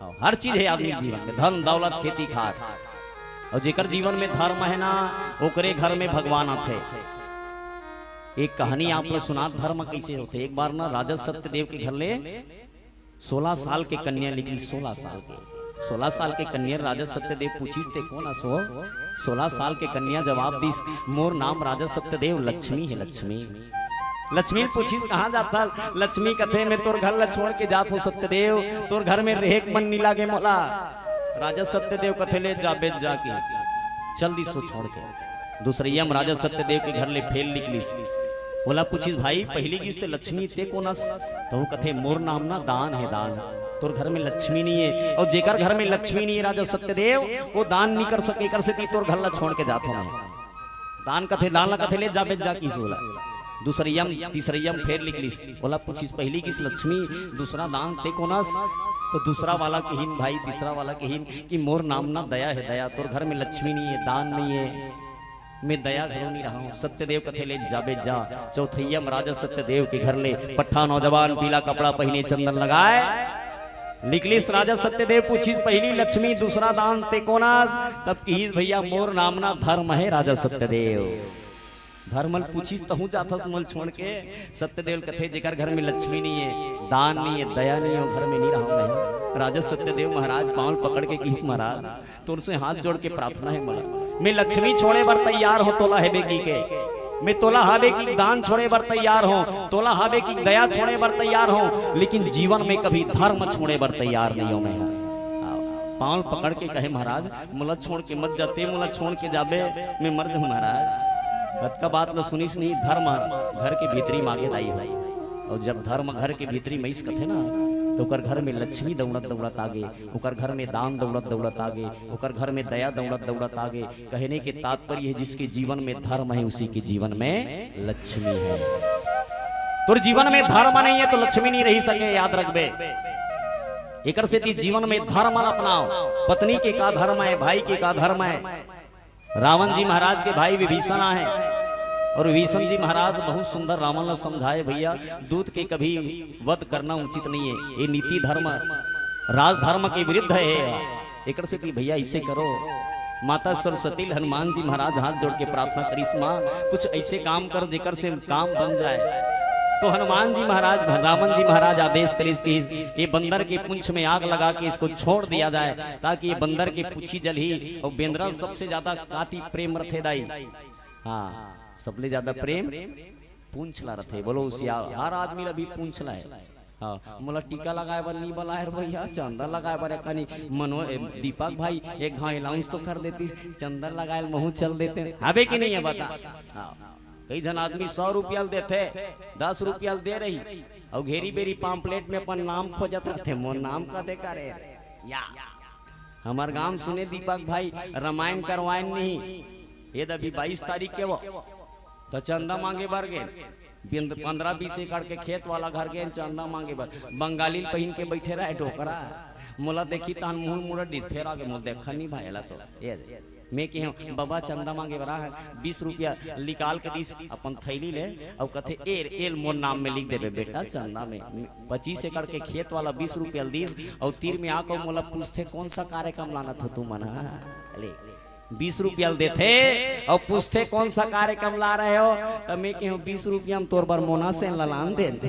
हाँ, हर चीज है आदमी जीवन में, धन दौलत खेती खार। अउ जेकर जीवन में धर्म है ना, ओकरे घर में भगवान आथे। एक कहानी आप ला सुनात धर्म कैसे होथे। एक बार ना राजा सत्यदेव के घर ले सोलह साल के कन्या निकलिस, सोलह साल के, सोलह साल के कन्या राजा सत्यदेव पूछिस, ते कोन अस हो? सोलह साल के कन्या जवाब दिस, मोर नाम राजा सत्यदेव लक्ष्मी हे, लक्ष्मी। लक्ष्मी ल पूछिस, कहाँ जाथस? लक्ष्मी कथे, मैं तोर घर ला छोड़ के जात हो सत्यदेव, तोर घर में रेहे के मन नी लागे मोला। राजा सत्यदेव कथे, ले जाबे जाके। चल दिस वो छोड़ के। दूसरइया म राजा सत्यदेव के घर ले फेर निकलिस। ओला पूछिस, भाई, पहिली गिस ते लक्ष्मी, ते कोन अस? त वो कथे, मोर नाम ना दान हे, दान। तोर घर में लक्ष्मी नहीं है, अउ जेकर घर में लक्ष्मी नहीं है राजा सत्यदेव, वो दान नहीं कर सके, एकर सेती तोर घर ला छोड़ के जात हो मैं। दान कथे, दान ला कथे, ले जाबे जा किस ओला। दूसरइया म, तीसरइया म फेर निकलिस। ओला पूछिस, पहिली गिस लक्ष्मी, दूसरा दान, ते कोन अस? तो दूसरा वाला कहिन भाई, तीसरा वाला कहिन कि मोर नाम ना दया हे, दया। तोर घर में लक्ष्मी नहीं है, दान नहीं है, मैं दया घलो नहीं रहा हूँ। सत्यदेव कथे, ले जाबे जा। चौथइया म राजा सत्यदेव के घर ले पट्ठा नौजवान, पीला कपड़ा पहिने, चंदन लगाए, निकलिस राजा सत्यदेव, पूछिस पहिली लक्ष्मी, दूसरा दान ते कोन आस? तब किहिस, भैया, मोर नाम ना धर्म हे राजा सत्यदेव। धर्म ल पूछिस, तहूं जाथस मोला छोड़ के? सत्यदेव ल कथे, जेकर घर में लक्ष्मी नहीं है, दान नहीं है, दया नहीं है, वो घर में नहीं रहा मैं। राजा सत्यदेव महाराज पांव ल पकड़ के किहिस, महाराज, तोर से हाथ जोड़ के प्रार्थना हे मोला, मैं लक्ष्मी छोड़े बर तैयार हों तोला हबे कहिके, मैं तोला हबे कहिके दान छोड़े बर तैयार हों, तोला हबे कहिके दया छोड़े बर तैयार हों, लेकिन जीवन में कभी धर्म छोड़े बर तैयार नहीं हों मैं। पांव ल पकड़ के कहे, महाराज, मोला छोड़ के मत जा, ते मोला छोड़ के जाबे, मैं मर जाहूं महाराज। अतका बात ल सुनिस नहीं, धर्म घर के भीतरी म आगे दाई हो। अउ जब धर्म घर के भीतरी म आइस कथे ना, त ओकर घर में लक्ष्मी दउड़त दउड़त आगे, ओकर घर में दान दउड़त दउड़त आगे, ओकर घर में दया दउड़त दउड़त आगे। कहने के तात्पर्य हे, जिसके जीवन में धर्म हे, उसी के जीवन में लक्ष्मी हे। तोर जीवन में धर्म नहीं हे, त लक्ष्मी नहीं रहि सके, याद रखबे। एकर सेती जीवन में धर्म ल अपनाव। पत्नी के का धर्म हे, भाई के का धर्म हे, रावण जी महाराज के भाई विभीषण आहे, अउ विभीषण जी महाराज बहुत सुंदर रावण ल समझाए, भैया, दूत के कभी वध करना उचित नहीं हे, ये नीति धर्म, राजधर्म के विरुद्ध हे। एकर सेती भैया अइसे करो, माता सरस्वती ल हनुमान जी महाराज हाथ जोड़ के प्रार्थना करिस, माँ, कुछ अइसे काम कर जेकर से काम बन जाए। तो हनुमान जी महाराज, रावण जी महाराज आदेश करिस कि ये बंदर के पूंछ में आग लगा के इसको छोड़ दिया जाए, ताकि ये बंदर के पूछी जलही। अउ बेंदरा ल सबसे ज्यादा काती प्रेम रथे दाई। हाँ, सबले ज्यादा प्रेम पूंछ ला रथे। बोलो, उसिया हर आदमी ला भी पूंछ ला हे। हाँ, मोला टीका लगाए बर नहीं बलाए रे भैया, चंदा लगाए बर एक कनी मनो-, ए, दीपक भाई एक घाव अनाउंस तो कर देतिस, चंदा लगाए ल महूं चल देते। हबे कि नहीं हे बता? हाँ। कई झन आदमी सौ रुपया ल देथे, दस रुपया ल दे रही, अउ घेरी बेरी पाम्पलेट में अपन नाम खोजत रथे, मोर नाम कते करे? या। हमर गांव सुने दीपक भाई, रमायन करवायन नहीं, ये दबी बाईस तारीख के वो, त चंदा मांगे बर गेन। बिंद-, पंद्रह बीस एकड़ के खेत वाला घर गेन चंदा मांगे बर। बंगाली ल पहिन के बैठे रहे डोकरा, मोला देखी तहन मुंह मुड़ा डिर फेर आगे, मोला देखा नहीं भाई ला तो। ये मैं कहे, "बाबा, चंदा मांगे बर आहन।" बीस रुपया निकाल के दिस अपन थैली ले, अउ कथे, "एल, एल मोर नाम में लिख देबे बेटा, चंदा में।" पच्चीस एकड़ के खेत वाला बीस रुपया दिस, अउ तीर में आके मोला पूछथे, "कौन सा कार्यक्रम लानत हो तुमन ह?" ले, बीस रुपया ल देथे, अउ पूछथे, "कौन सा कार्यक्रम ला रहे हो?" त मैं कहे हूं, "बीस रुपया में तोर बर मोना सेन ला लान देन।"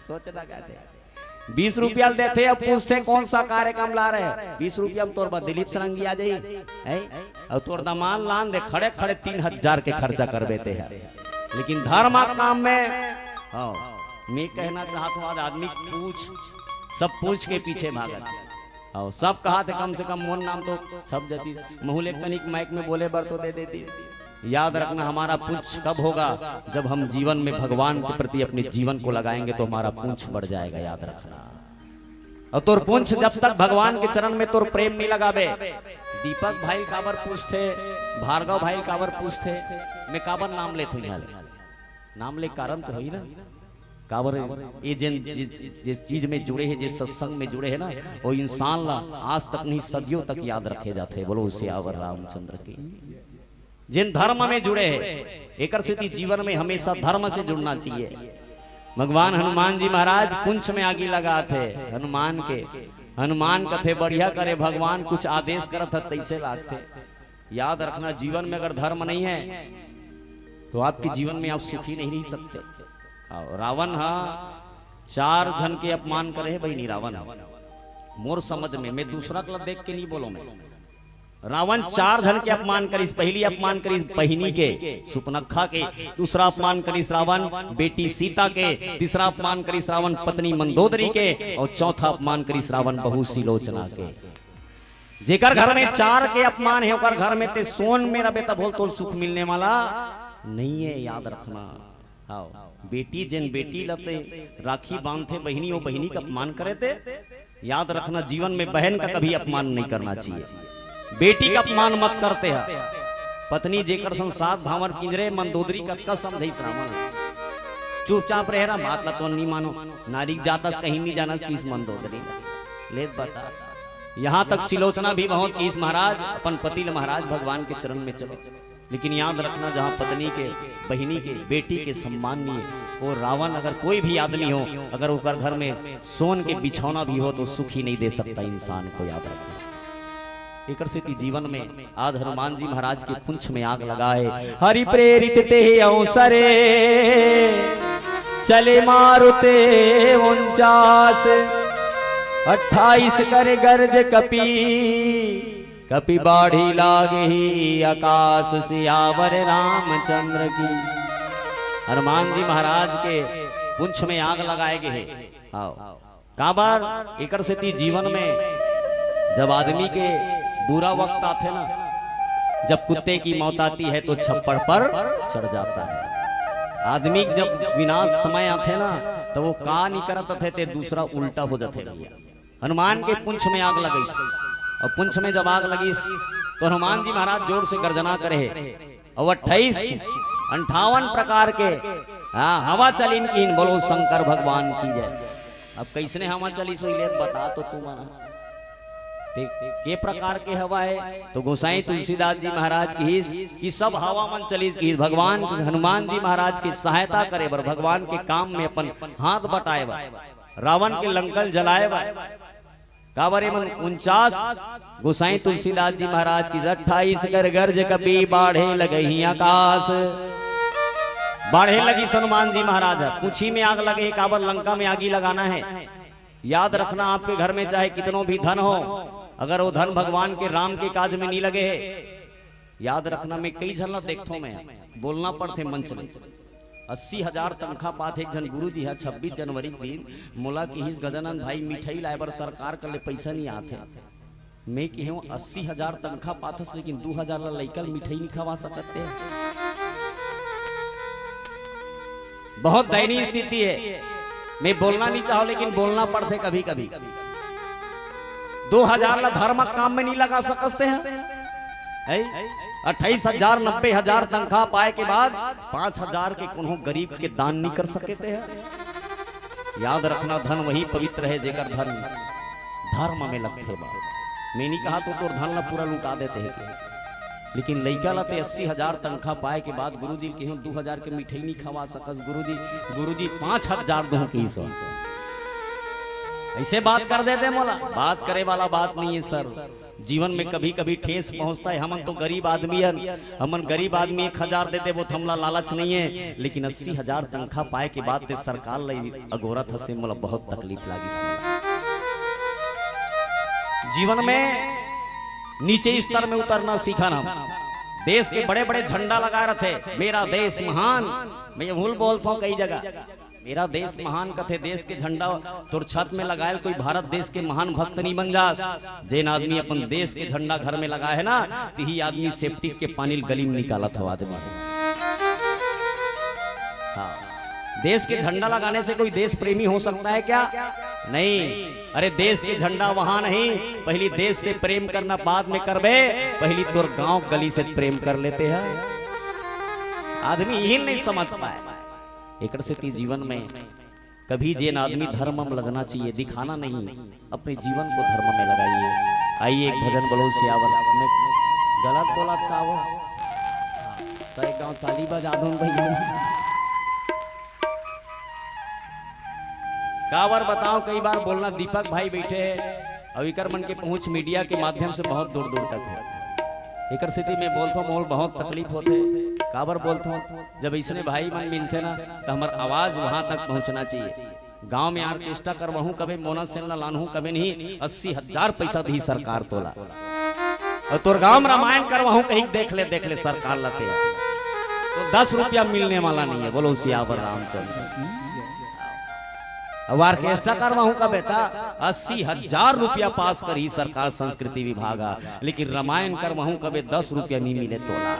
सोच लगा दे। बीस रुपया ल देथे, अउ पूछथे, "कौन सा कार्यक्रम ला रहे हो?" बीस रुपया में तोर बर दिलीप सरंगी आ जाही, हैं? अउ तोर दमांद लान दे, खड़े खड़े तीन हजार के खर्चा कर देते हैं। लेकिन धर्म काम में, हाँ, मैं कहना चाहत हूं, आज आदमी पूछ, सब पूछ के पीछे भागत। अउ सब कहाथे, "कम से कम मोर नाम तो छप जातिस, महूं ल एक कनिक माइक में बोले बर तो दे देतिस।" याद रखना, हमारा पूछ कब होगा? जब हम जीवन में भगवान के प्रति अपने जीवन को लगाएंगे तो हमारा पूछ बढ़ जाएगा, याद रखना। अउ तोर पूछ जब तक भगवान के चरण में तोर प्रेम नहीं लगाबे, दीपक भाई ल काबर पूछथे, भार्गव भाई ल काबर पूछथे, मैं काबर नाम लेथों इहां ले? नाम ले कारण तो होही ना। काबर ये जेन जिस, जिस चीज में जुड़े हे, जिस सत्संग में जुड़े हे ना, वो इंसान ला आज तक नहीं, सदियों तक याद रखे जाथे। बोलो सियावर रामचंद्र की। जेन धर्म में जुड़े हे, एकर सेती जीवन में हमेशा धर्म से जुड़ना चाहिए। भगवान हनुमान जी महाराज पूंछ में आगी लगाथे हनुमान के। हनुमान कथे, "बढ़िया करे भगवान, कुछ आदेश करत ह तैसे लागथे।" याद रखना, जीवन में अगर धर्म नहीं है तो आपके जीवन में आप सुखी नहीं रह सकते। अउ रावण हा चार झन के अपमान करे हे बहिनी, रावण हा। मोर समझ में, मैं दूसरा कला देख के नहीं बोलो मैं। रावण चार झन के अपमान करिस। पहली अपमान करिस बहिनी के, सुपनखा के, दूसरा अपमान करिस रावण बेटी सीता के, तीसरा अपमान करिस रावण पत्नी मंदोदरी के, अउ चौथा अपमान करिस रावण बहू सिलोचना के। जेकर घर में चार के अपमान हे, ओकर घर में ते सोन में रबे, तभो ल तोल सुख मिलने वाला नहीं है, याद रखना। हाव, बेटी जेन बेटी ल ते राखी बांधथे बहिनी, वो बहिनी के अपमान करे ते, याद रखना, जीवन में बहन का कभी अपमान नहीं करना चाहिए। बेटी का अपमान मत करते हैं। पत्नी जेकर संग सात भांवर किंजरे, मंदोदरी कतका समझाइस रावण। चुपचाप रहे रहा, बात ला तो नहीं मानो। नारी जातस कहीं नहीं जानस किहिस मंदोदरी। ले बता। यहाँ तक सिलोचना भी बहुत किहिस महाराज, अपन पति ल महाराज भगवान के चरण में चलो। लेकिन याद रखना, जहाँ पत्नी के, बहिनी के, बेटी के सम्मान नहीं है, वो रावण अगर कोई भी आदमी हो, अगर ओकर घर में सोन के बिछौना भी हो तो सुखी नहीं दे सकता इंसान को, याद रखना। एकर सेती जीवन में आज हनुमान जी महाराज के पुंछ में आग लगाए, हरि प्रेरित ते अवसरे चले मारुते उनचास, अट्ठाईस कर गर्ज कपि, कपि बाढ़ी लागही आकाश, सियावर रामचंद्र की। हनुमान जी महाराज के पुंछ में आग लगाए गे हे। आओ। काबर एकर सेती जीवन में जब आदमी के बुरा वक्त आथे ना, जब कुत्ते की मौत आती है तो छप्पड़ पर चढ़ जाता है। आदमी के जब विनाश समय आथे ना, तो वो का नहीं करत थे ते दूसरा उल्टा हो जाथे भैया। हनुमान के पुंछ में आग लगिस, और पुंछ में जब आग लगिस तो हनुमान जी महाराज जोर से गर्जना करे हे, और अट्ठाईस अंठावन प्रकार के, हाँ, हवा चलिन किहिन। बोलो शंकर भगवान की जय। अब कैसने हवा चलिस होही ले बता तो तू मन। ते के प्रकार के हवा हे? तो गोसाई तुलसीदास जी महाराज किहिस कि सब हवा मन चलिस किहिस, भगवान हनुमान जी महाराज की सहायता करे बर, भगवान के काम में अपन हाथ बटाए बर, रावण के लंका ल जलाए बर। काबर एमन उनचास, गोसाई तुलसीदास जी महाराज की, अट्ठाईस कर गर्ज कपि, बाढ़े लगही आकाश। बाढ़े लगिस हनुमान जी महाराज ह, पुंछी में आग लगे हे, काबर लंका में आगी लगाना है। याद रखना, आपके घर में चाहे कितनो भी धन हो, अगर वो धन भगवान के राम के काज में नहीं लगे हे, याद रखना, मैं कई झन ला देखथों, मैं बोलना पड़थे मंच में। अस्सी हजार तनखा पात हे एक झन गुरुजी ह, छब्बीस जनवरी के दिन मोला किहिस, "गजानन भाई, मिठाई लाए बर सरकार कर ले पइसा नहीं आत हे।" मैं किहेंव, "अस्सी हजार तनखा पाथस, लेकिन दू हजार ला लइका ल मिठाई नहीं खवा सकत हे।" बहुत दयनीय स्थिति हे। मैं बोलना नहीं चाहूं, लेकिन बोलना पड़थे कभी-कभी। दो हजार ला धर्म काम में नहीं लगा सकस ते ह? है? अट्ठाईस हजार, नब्बे हजार तनखा पाए के बाद पाँच हजार के कोनो गरीब के दान नहीं कर सके ते ह? याद रखना, धन वही पवित्र है जेकर धन धर्म में लगथे बा। मैं नहीं कहा तो तोर धन ला पूरा लुटा देते हैं, लेकिन लइका ला ते अस्सी हजार तनखा पाए के बाद गुरुजी ल कहेंव, "दू हजार के मिठाई नहीं खवा सकस गुरुजी, गुरुजी पाँच हजार दूं" किहिस। ऐसे बात कर देते मोला, बात करे वाला बात नहीं है सर। जीवन में कभी-कभी ठेस पहुंचता है। हमन तो गरीब आदमी हन, हमन गरीब आदमी एक हजार दे देबो त हमला लालच नहीं है, लेकिन अस्सी हजार तनखा पाए के बाद ते सरकार ल अगोरत हसे, मोला बहुत तकलीफ लागिस। जीवन में नीचे स्तर में उतरना सीखन हम। देश के बड़े-बड़े झंडा लगाए रथे, "मेरा देश महान।" मैं ये भूल बोलता हूँ कई जगह, "मेरा देश महान" कथे, देश के झंडा तोर छत में लगायल कोई भारत देश के महान भक्त नहीं बन जास। जेन आदमी अपन देश के झंडा घर में लगाए है ना, तिही आदमी सेप्टिक के पानी ल गली में निकालत हो आदमी। हाँ, देश के झंडा लगाने से कोई देश प्रेमी हो सकता है क्या? नहीं। अरे, देश के झंडा वहां नहीं, पहली देश से प्रेम करना बाद में करबे, पहली तोर गांव गली से प्रेम कर लेते हैं। आदमी यही नहीं समझ पाए। एकर सेती जीवन में कभी जेन आदमी धर्म में लगना चाहिए, दिखाना नहीं, अपने जीवन को धर्म में लगाइए। आइए एक भजन बोलो सियावर। मैं गलत बोला था वो, तो एक गांव ताली बजा दूं भैया। काबर बताओ, कई बार बोलना, दीपक भाई बैठे हैं, अउ इकर मन के पहुंच मीडिया के माध्यम से बहुत दूर दूर तक है। एकर सेती मैं बोलथों, मोल बहुत तकलीफ होथे। काबर बोलथों, जब इसने भाई मन मिलथे ना, तो हमर आवाज वहां तक पहुंचना चाहिए। गांव में ऑर्केस्ट्रा करवाहूं कबे, मोना सेन ला लानहूं कबे नहीं, अस्सी हजार पैसा दी सरकार तोला। अउ तोर गांव में रामायण करवाहूं कहीं, देख ले, देख ले सरकार ला ते। तो दस रुपया मिलने वाला नहीं है। बोलो सियावर रामचंद्र। अउ ऑर्केस्ट्रा करवाहूं कबे त अस्सी हजार रुपया पास करही सरकार संस्कृति विभाग ह, लेकिन रामायण करवाहूं कबे दस रुपया नहीं मिले तोला।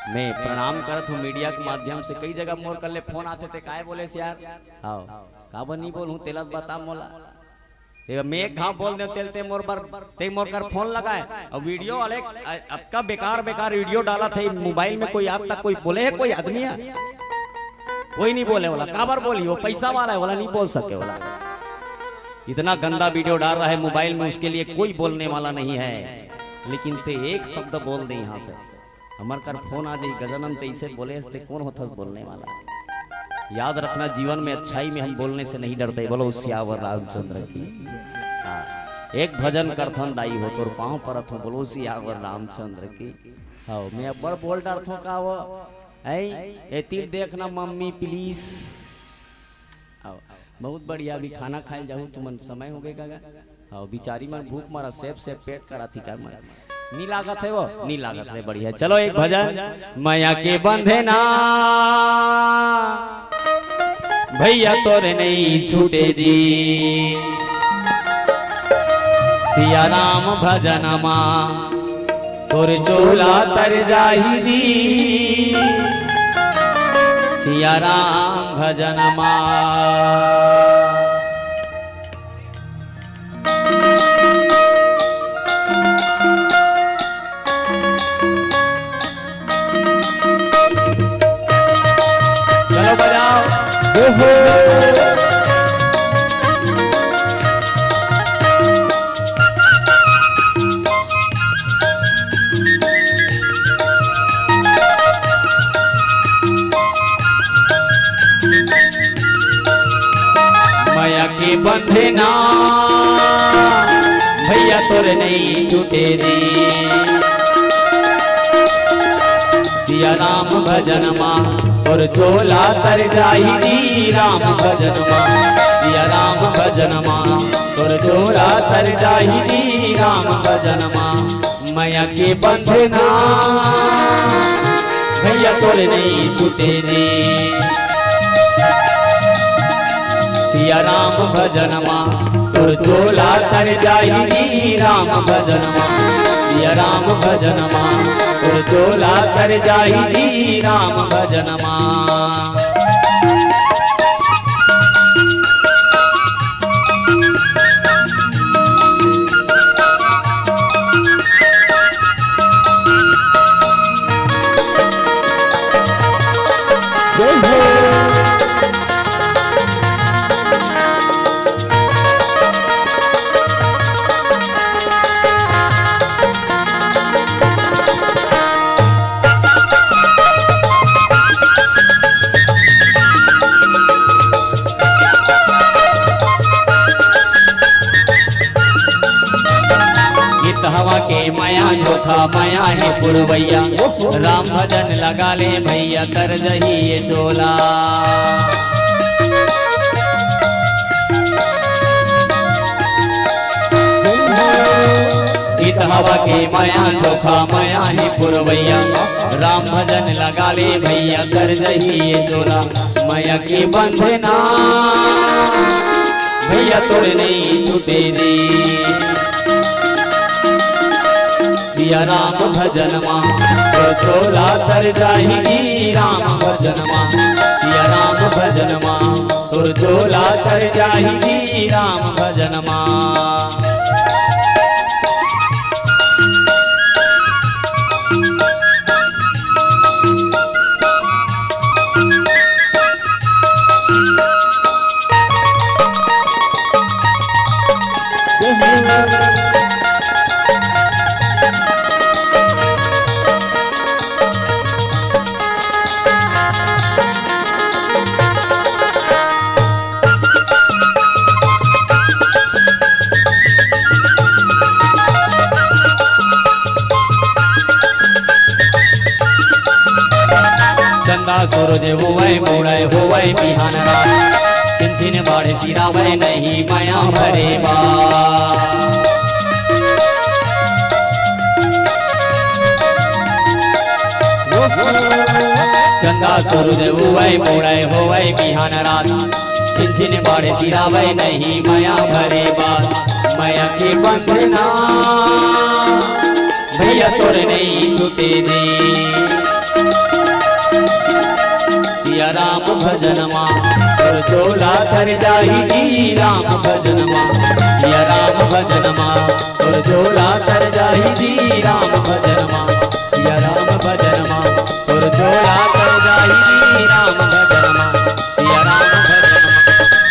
मैं प्रणाम करत हूं मीडिया के माध्यम से, कई जगह मोर कर ले फोन आथे, ते काय बोले यार? आओ, काबर नहीं बोलूं, तेला बता मोला। ए, मैं एक घाव बोल देव, तेल ते मोर बर, ते मोर कर फोन लगाए। अउ वीडियो वाले, अ-, अतका बेकार, बेकार वीडियो डालथे मोबाइल में। कोई आज तक कोई बोले है, कोई आदमी है? कोई नहीं बोले वाला। काबर बोली? वो पैसा वाला है, वाला नहीं बोल सके वाला। इतना गंदा वीडियो डाल रहा है मोबाइल में, उसके लिए कोई बोलने वाला नहीं है। लेकिन ते एक शब्द बोल दे यहां से। हमर कर फोन आ जाई, "गजानन, तइसे बोले हस, ते कोन होथस बोलने वाला?" याद रखना, जीवन में अच्छाई में हम बोलने से नहीं डरते। बोलो सियावर रामचंद्र की। हाँ, एक भजन करथन दाई हो, तोर पाँव परत हो, बोलो सियावर रामचंद्र की। हाँ, मैं अब्बड़ बोल डरथों का वो, ऐ, ए तीर देखना मम्मी please। आओ, बहुत बढ़िया, अभी खाना खाए जाहू, तुमन समय हो गए का? हाँ, बिचारी मन भूख मरा, सेप सेप पेट करा थी कर मन। नी लागत है वो? नी लागत है, बढ़िया। चलो एक भजन। मया के बंधे ना भैया तोरे नहीं छूटे जी, सिया राम भजन मा तोर चोला तर जाही जी, सिया राम भजन मा। चलो बजाओ। ओहो। मया के बंधे ना भैया तोर नहीं छूटे रे, सिया राम भजन मा तोर चोला तर जाही जी, राम भजन मा, सिया राम भजन मा तोर चोला तर जाही जी, राम भजन मा। मया के बंधे ना भैया तोर नहीं छूटे रे, सिया राम भजन मा तोर चोला तर जाही जी, राम भजन मा, सिया राम भजन मा तोर चोला तर जाही जी, राम भजन मा। गीत हवा के मया झोंका, मया हे पुरवैया। राम भजन लगा ले भैया, तर जही ये चोला। गीत हवा के मया झोंका, मया हे पुरवैया। राम भजन लगा ले भैया, तर जही ये चोला। मया के बंधना भैया तोर नहीं छूटे रे, सिया राम भजन मा तोर चोला तर जाही जी, राम भजन मा, सिया राम भजन मा तोर चोला तर जाही जी, राम भजन मा। चंदा सूरज होवय, मुड़य होवय बिहान रात। छिन छिन बाढ़ सिरावय, नहीं मया भरे बा। चंदा सूरज होवय, मुड़य होवय बिहान रात। छिन छिन बाढ़ सिरावय, नहीं मया भरे बा। मया के बंधना भैया तोर नहीं छूटे रे, सिया राम भजन मा तोर चोला तर जाही जी, राम भजन मा, सिया राम भजन मा तोर चोला तर जाही जी, राम भजन मा, सिया राम भजन मा तोर चोला तर जाही जी, राम भजन मा, सिया राम भजन मा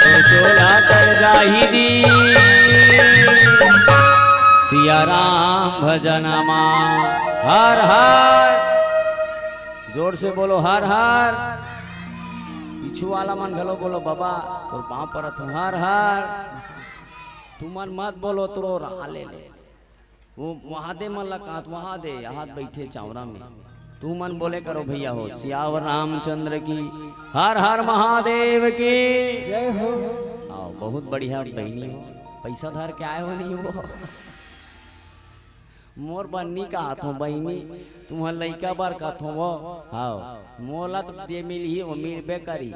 तोर चोला तर जाही जी, सिया राम भजन मा। हर हर जोर से बोलो, हर हर। पीछू वाला मन घलो बोलो, बाबा, तोर पाँव परत हूँ, हर हर। तुमन मत बोलो, तोरो रहा ले ले। वो महादेव मन ला कांत वहां दे, यहाँ बैठे चावरा में। तुमन बोले करो भैया हो, सियावर रामचंद्र की, हर हर महादेव की। जय हो। आओ, बहुत बढ़िया बहिनी हो, पैसा धर के आए हो नहीं हो। मोर बर नी कहत हो बहिनी, तुम्हर लइका बर कहत हो वो। हाव, मोला तो जे मिलही वो मिलबे करी।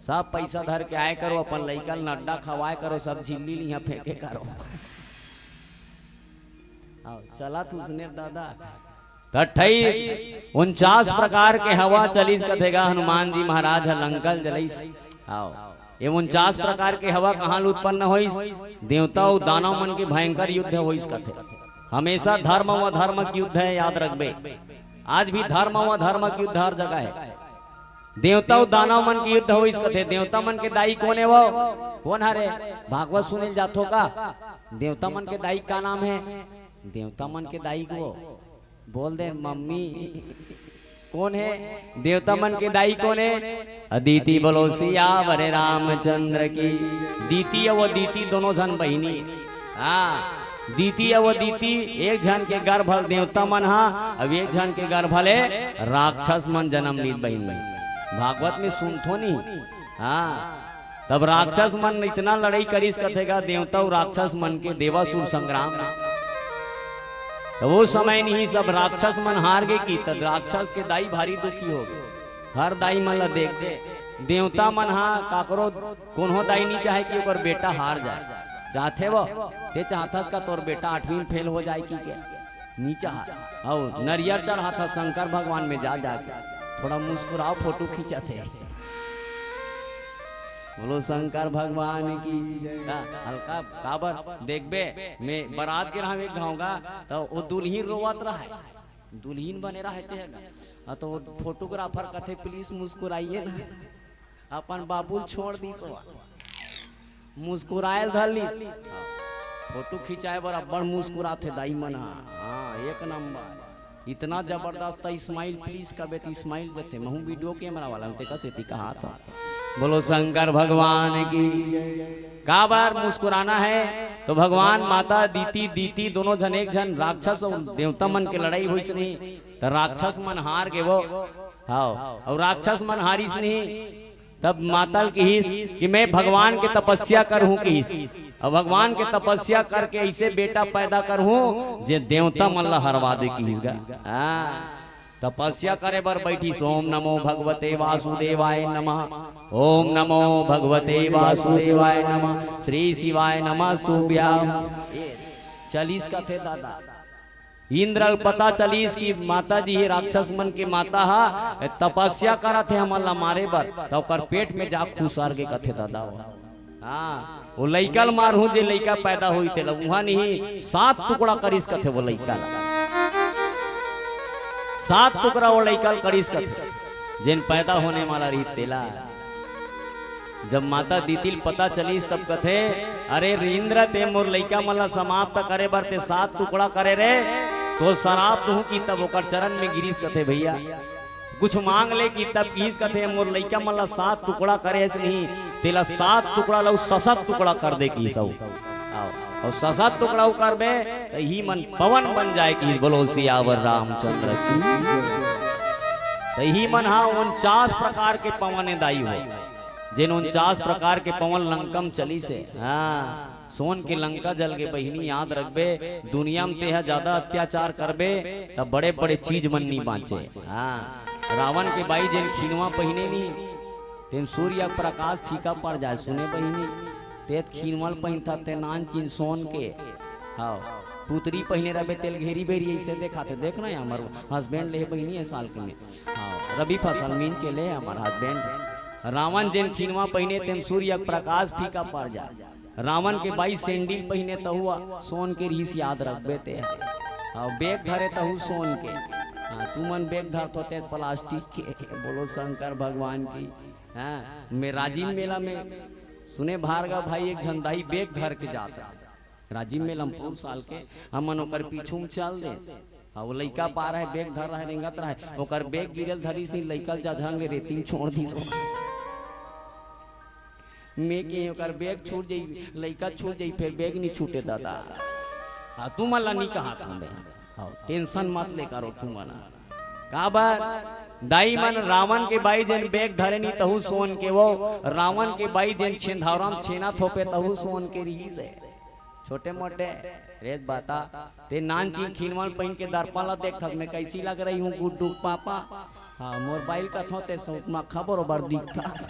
सब पैसा धर के आए करो, अपन लइका ल नड्डा खवाए करो, सब झिल्ली लिहा फेंके करो। आओ, चला तू सुने दादा। त अट्ठाईस, उनचास प्रकार के हवा चलिस कथे गा, हनुमान जी महाराज ह लंका ल जलइस। आओ, ये उनचास प्रकार के हवा कहाँ ले उत्पन्न होइस? देवता अउ दानव मन के भयंकर युद्ध होइस कथे। हमेशा धर्म व धर्म के युद्ध है, याद रखबे। आज भी धर्म व धर्म के युद्ध हर जगह है। देवता अउ दानव मन के युद्ध होइस कथे। देवता मन के दाई कोन है वो? कोन हरे? भागवत सुने ल जाथो का? देवता मन के दाई का नाम है? देवता मन के दाई को बोल दे मम्मी। कोन है? देवता मन के दाई कोन है? अदिति बोलो सियावर रामचंद्र की। दीति अउ अदिति दोनों झन बहिनी। हाँ, दीति अउ अदिति, एक झन के गर्भ ले देवता मन हा, अब एक झन के गर्भ ले राक्षस मन जन्म लीस बहिनी। भागवत में सुनथो नहीं। हाँ, तब राक्षस मन इतना लड़ाई करिस कथे गा देवता अउ राक्षस मन के देवासुर संग्राम में। तब वो समय नहीं, सब राक्षस मन हार गे कि तब राक्षस के दाई भारी दुखी हो गे। हर दाई मन ला देख दे, देवता मन हा काकरो कोनो दाई नहीं चाहे कि ओकर बेटा हार जाए। चाहथे वो, ते चाहथस का तोर बेटा आठवीं में फेल हो जाए कि के? नी चाह। अउ नरियर चढ़ाथा शंकर भगवान में जा जाके, थोड़ा मुस्कुराओ, फोटो खींचत हे। बोलो शंकर भगवान की। का, हल्का काबर देखबे, मैं बारात के रहूं एक घाव गा, तो वो दुल्हिन रोवत रहे, दुल्हिन बने रहे ते गा। हाँ, तो वो फोटोग्राफर कथे, "प्लीज मुस्कुराइए ना।" अपन बाबू ल छोड़ दी तो मुस्कुराए ल धर लीस। फोटो खिंचाए बर अब्बड़ मुस्कुराथे दाई मन हा। हाँ, एक नंबर। इतना जबरदस्त स्माइल, प्लीज कबे त स्माइल देथे। महू वीडियो कैमरा वाला हूँ, तेकर सेती कहा तो। बोलो शंकर भगवान की। काबर मुस्कुराना है? तो भगवान, माता, दीति, दीति दोनों झन, एक झन राक्षस अउ देवता मन के लड़ाई होइस नहीं, त राक्षस मन हार गे वो। हाव, अउ राक्षस मन हारिस नहीं, तब माता ल किहिस कि मैं भगवान के तपस्या करहूं किहिस। अउ भगवान के तपस्या करके ऐसे बेटा पैदा करहूं जे देवता मन ला हरवा दे किहिस गा। हाँ, तपस्या करे बर बैठिस, "ओम नमो भगवते वासुदेवाय नमः, ओम नमो भगवते वासुदेवाय नमः, श्री शिवाय नमस्तुभ्यं।" चलिस कथे दादा। इंद्र ल पता चलिस कि माता जी ही राक्षस मन के माता हा, तपस्या करत हे हमन ला मारे बर, त ओकर पेट में जा खुसर गे कथे दादा वो। हाँ, वो लइका ल मारहूं जे लइका पैदा होई तेला, उहाँ नहीं सात टुकड़ा करिस कथे वो लइका ल। सात टुकड़ा वो लइका ल करिस कथे, जेन पैदा होने वाला रही तेला। जब माता दीति ल पता चलिस तब कथे, "अरे इंद्र, ते मोर लइका मन ला समाप्त करे बर ते सात टुकड़ा करे रे, तो सराप दूं कि?" तब ओकर चरण में गिरिस कथे, "भैया कुछ मांग ले," कि तब किहिस कथे, "मोर लइका मन ला सात टुकड़ा करे हस नहीं, तेला सात टुकड़ा ला ससत टुकड़ा कर दे," किहिस। अउ, अउ ससत टुकड़ा करबे त ही मन पवन बन जाए किहिस। बोलो सियावर रामचंद्र की। त ही मन हा उनचास प्रकार के पवन दाई हो। जेन उनचास प्रकार के पवन लंकम चलिस हे। हाँ, सोन के लंका जल गे बहिनी, याद रखबे, दुनिया में तेहा ज्यादा अत्याचार करबे, त बड़े-बड़े चीज मन नी बांचे। हाँ, रावण के बाई जेन खीनवा पहिने नी, तेन सूर्य प्रकाश फीका पड़ जाए, सुने बहिनी, ते खीनवा ल पहिनथा, ते नान चीन सोन के। हाँ, पुतरी पहिने रहबे, तेल घेरी बेरी ऐसे देखाथे, देख ना, हमर husband ले बहिनी है साल के में। हाँ, रबी फसल मींज के ले हमर husband। रावण जेन खीनवा पहिने तेम सूर्य प्रकाश फीका पड़ जा। रावण के बाई सैंडल पहिने तहुआ सोन के रिहिस, याद रखबे ते। हाँ, बैग धरे तहु सोन के। हाँ, तुमन बैग धरथो ते प्लास्टिक के। बोलो शंकर भगवान की। हाँ, मैं राजिम मेला में सुने भार्गव भाई एक झन दाई बैग धर के जात रहा। राजिम मेला में पूर साल के हमन ओकर पीछू में चल दे। हाँ, वो लइका पार है, बैग धर रहा है, रेंगत रहा है, ओकर बैग गिरल धरिस नहीं, लइका ल जझरंग ले रेती म छोड़ दिस। मैं के ओकर बैग छूट जाई, लइका छूट जाई, फेर बैग नहीं छूटे दादा। हाँ, तुमन ला नहीं कहा था मैं। हाँ, टेंशन मत ले करो तुमन। काबर? दाई मन रावण के बाई जेन बैग धरे नहीं तहू सोन के वो, रावण के बाई जेन छेंधावरा म छेना थोपे तहू सोन के रिहिस हे। छोटे मोटे रेत बाता, ते नान चीन खिनवन पहिन के दर्पण ला देखथस, मैं कैसी लग रही हूँ गुड्डू पापा? हाँ, मोर बाई ल कथों ते सौत मक्खा बरोबर दिखथस।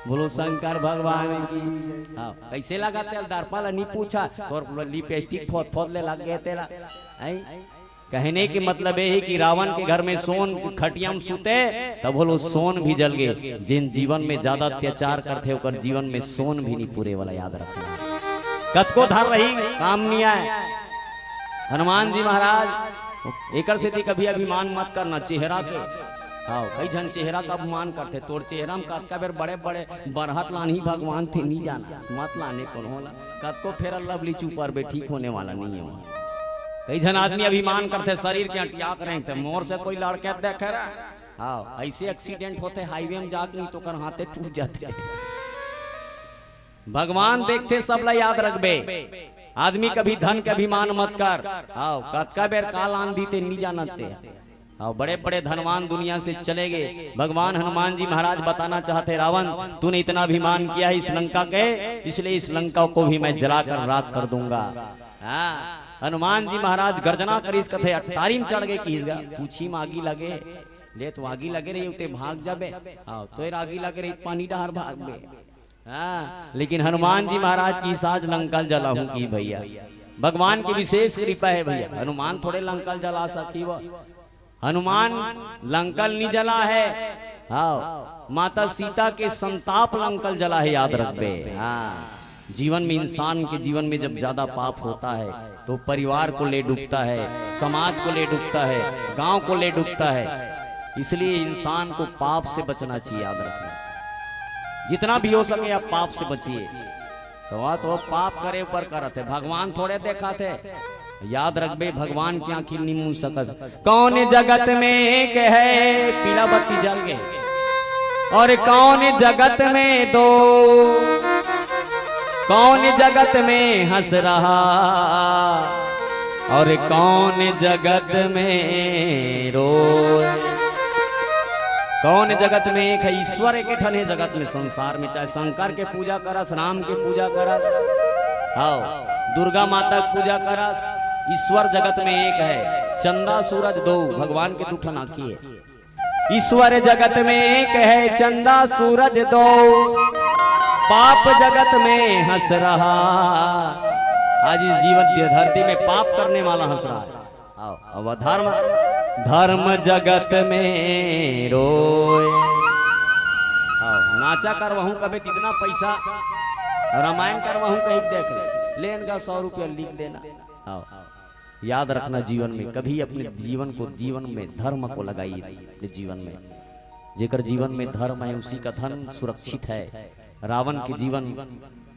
बोलो शंकर भगवान की। हाँ, कैसे लगा तेल दर्पण ला नहीं पूछा, तोर लिपस्टिक फोत फोत ले लग गए तेला। हैं? कहने के मतलब ये है कि रावण के घर में सोन खटिया में सुते, तब बोलो सोन भी जल गए। जिन जीवन में ज्यादा अत्याचार करथे, ओकर जीवन में सोन भी नहीं पूरे वाला, याद रखना। कतको धन रही, काम नहीं आए। हनुमान जी महाराज, एकर सेती कभी अभिमान मत करना चेहरा के। हाँ, कई झन चेहरा का अभिमान करथे। तोर चेहरा में कतका बेर बड़े-बड़े बरहट लानही भगवान, ते नहीं जाना, मत लाने कोनो ला। कतको Fair and Lovely चुपर बे, ठीक होने वाला नहीं है वहाँ। कई झन आदमी अभिमान करथे शरीर के, अंटिया करें ते मोर से कोई लड़के देखे रे। हाँ, ऐसे accident होथे highway में जाके, नहीं तो कर हाथे टूट जाथे। भगवान देखथे, सब ला याद रखबे। आदमी कभी धन के अभिमान मत कर। हाँ, कतका बेर का लान दी ते नहीं जानत ते। हाँ, बड़े बड़े धनवान दुनिया से चले गए। भगवान हनुमान जी महाराज बताना चाहते, रावण, तूने इतना अभिमान किया है इस लंका के, इसलिए इस लंका को भी मैं जलाकर राख कर दूंगा। हाँ, हनुमान जी महाराज गर्जना करिस, कथे अटारी में चढ़ गए, किस गा पूछी में आगी लगे, ले तो आगी लगे रही, उते भाग जाबे। हाँ, तोर आगी लगे रही, पानी डहार भागबे। हाँ, लेकिन हनुमान जी महाराज किहिस आज लंका ल जलाहूं कि भैया, भगवान की विशेष कृपा है भैया, हनुमान थोड़े लंका ल जला सकी वो। हनुमान लंका ल नहीं जला है। हाँ, माता सीता के संताप लंका ल जला है, याद रखबे। हाँ, जीवन में, इंसान के जीवन में जब ज्यादा पाप होता है तो परिवार को ले डूबता है, समाज को ले डूबता है, गांव को ले डूबता है। इसलिए इंसान को पाप से बचना चाहिए, याद रखना। जितना भी हो सके आप पाप से बचिए। तो वह तो पाप करे ऊपर करत हे, भगवान थोड़े देखत हे। याद रखबे, भगवान की आंखी नहीं मूंद सकत। कौन जगत में एक है, पीला बत्ती जल गए, और कौन जगत में दो, कौन जगत में हंस रहा और कौन जगत में रोए। कौन जगत में एक है? ईश्वर एक ठन हे जगत में, संसार में, चाहे शंकर के पूजा करस, राम के पूजा करस, हाँ, दुर्गा माता के पूजा करस, ईश्वर जगत में एक है। चंदा सूरज दो, भगवान के दू ठन आँखी है। ईश्वर जगत में एक है, चंदा सूरज दो, पाप जगत में हंस रहा। आज इस जीवन की धरती में पाप करने वाला हंस रहा है। आओ, अब धर्म, धर्म जगत में रोए। आओ, नाचा करवाहूं कभी कितना पैसा, रामायण करवाहूं कहीं देख ले, लेन का सौ रुपया लिख देना। आओ, याद रखना, जीवन में कभी अपने जीवन को, जीवन में धर्म को लगाइए, अपने जीवन में। जेकर जीवन में धर्म है, उसी का धन सुरक्षित है। रावण के जीवन,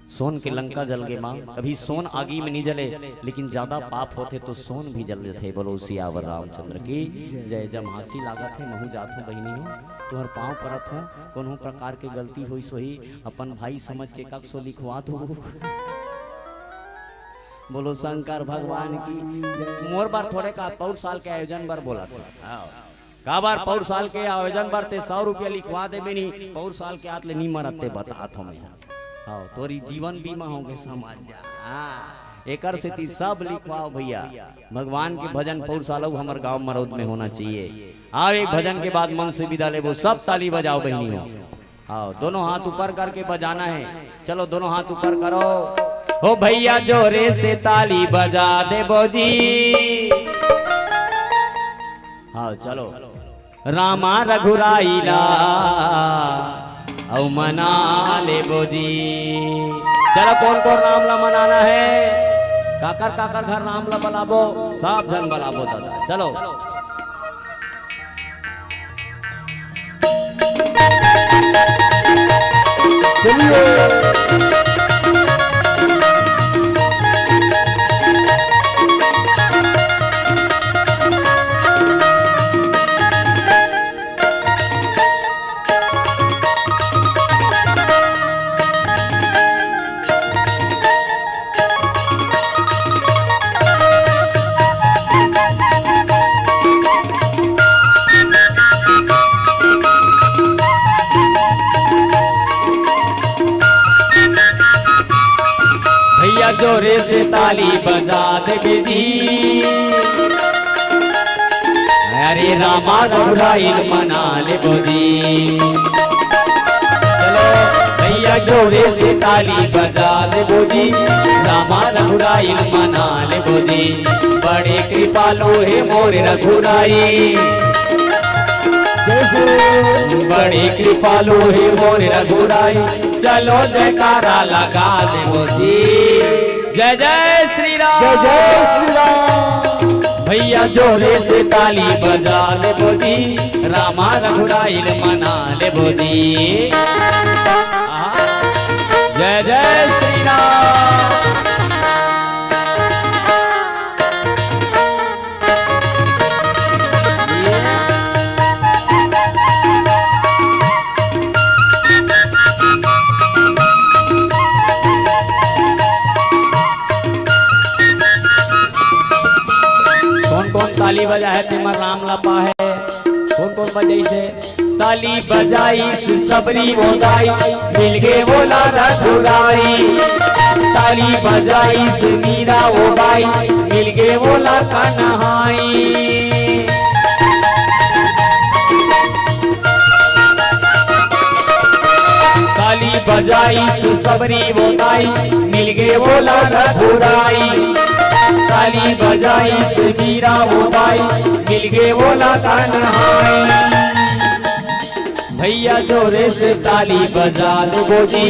सोन के लंका जल गे माँ, कभी सोन आगी में नहीं जले, लेकिन ज्यादा पाप होथे तो सोन भी जल जथे। बोलो सियावर रामचंद्र की जय। जब हाँसी लागत हे, महू जात हूँ बहिनी हो, तुहर पाँव परत हूँ, कोनो प्रकार के गलती होइस होही, अपन भाई समझ के ककसो लिखवा दो। बोलो शंकर भगवान की। मोर बर थोड़े का, पौर साल के आयोजन बर बोला था। हाँ। काबर पौर साल के आयोजन बर ते सौ रुपया लिखवा देबे नहीं, पौर साल के आत ले नहीं मरत ते बतात हो मैं। हाँ, तोरी जीवन बीमा होगे समझ जा। हाँ, एकर सेती सब लिखवाओ भैया। भगवान के भजन पौर साल अउ हमर गांव मरौद में होना चाहिए। आओ, एक भजन के बाद मन से विदा लेबो, सब ताली बजाओ बहिनी हो। आओ, दोनों हाथ ऊपर करके बजाना है। चलो, दोनों हाथ ऊपर करो। हो भैया, जोरे से ताली बजा देबो जी। हाँ, चलो। रामा रघुराई ला अउ मना लेबो जी। चलो, कौन कौन राम ला मनाना है, काकर काकर घर राम ला बलाबो, सब झन बलाबो दादा। चलो। चलिए। ताली बजा देबो जी। अरे रामा रघुराई ल मना लेबो जी। चलो भैया जोरे से ताली बजा देबो जी। रामा रघुराई ल मना लेबो जी। बड़े कृपालु हे मोर रघुराई। जय हो। बड़े कृपालु हे मोर रघुराई। चलो जयकारा लगा देबो जी। जय जय श्री राम। जय जय श्री राम। भैया जोरे से ताली बजा लेबो जी। रामा रघुराई ल मना लेबो जी। जय जय श्री राम। कोन कोन ताली बजा हे तेमा राम लपा हे। कोन कोन बजाइस हे? ताली बजाइस सबरी वो दाई, मिलगे वोला रघुराई। ताली बजाइस मीरा वो बाई, मिलगे वोला कन्हाई। ताली बजाइस सबरी वो दाई, मिलगे वोला रघुराई। ताली बजाइस मीरा वो दाई, मिलगे वोला कन्हाई। भैया जोरे से ताली बजा देबो जी।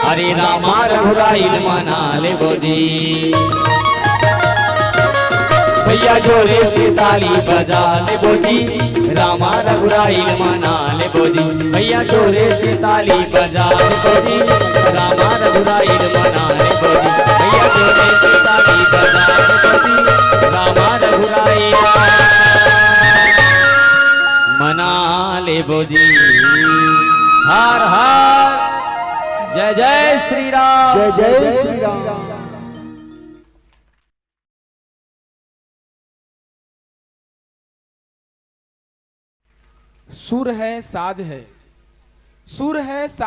अरे रामा रघुराई ल मना लेबो जी। भैया जोरे से ताली बजा देबो जी। रामा रघुराई ल मना लेबो जी। भैया जोरे से ताली बजा देबो जी। रामा रघुराई ल मना लेबो जी। भैया जोरे से ताली बजा देबो जी। रामा रघुराई ल मना लेबो जी। हर हर जय जय श्री राम। जय जय श्री राम। सुर है, साज है, सुर है, साज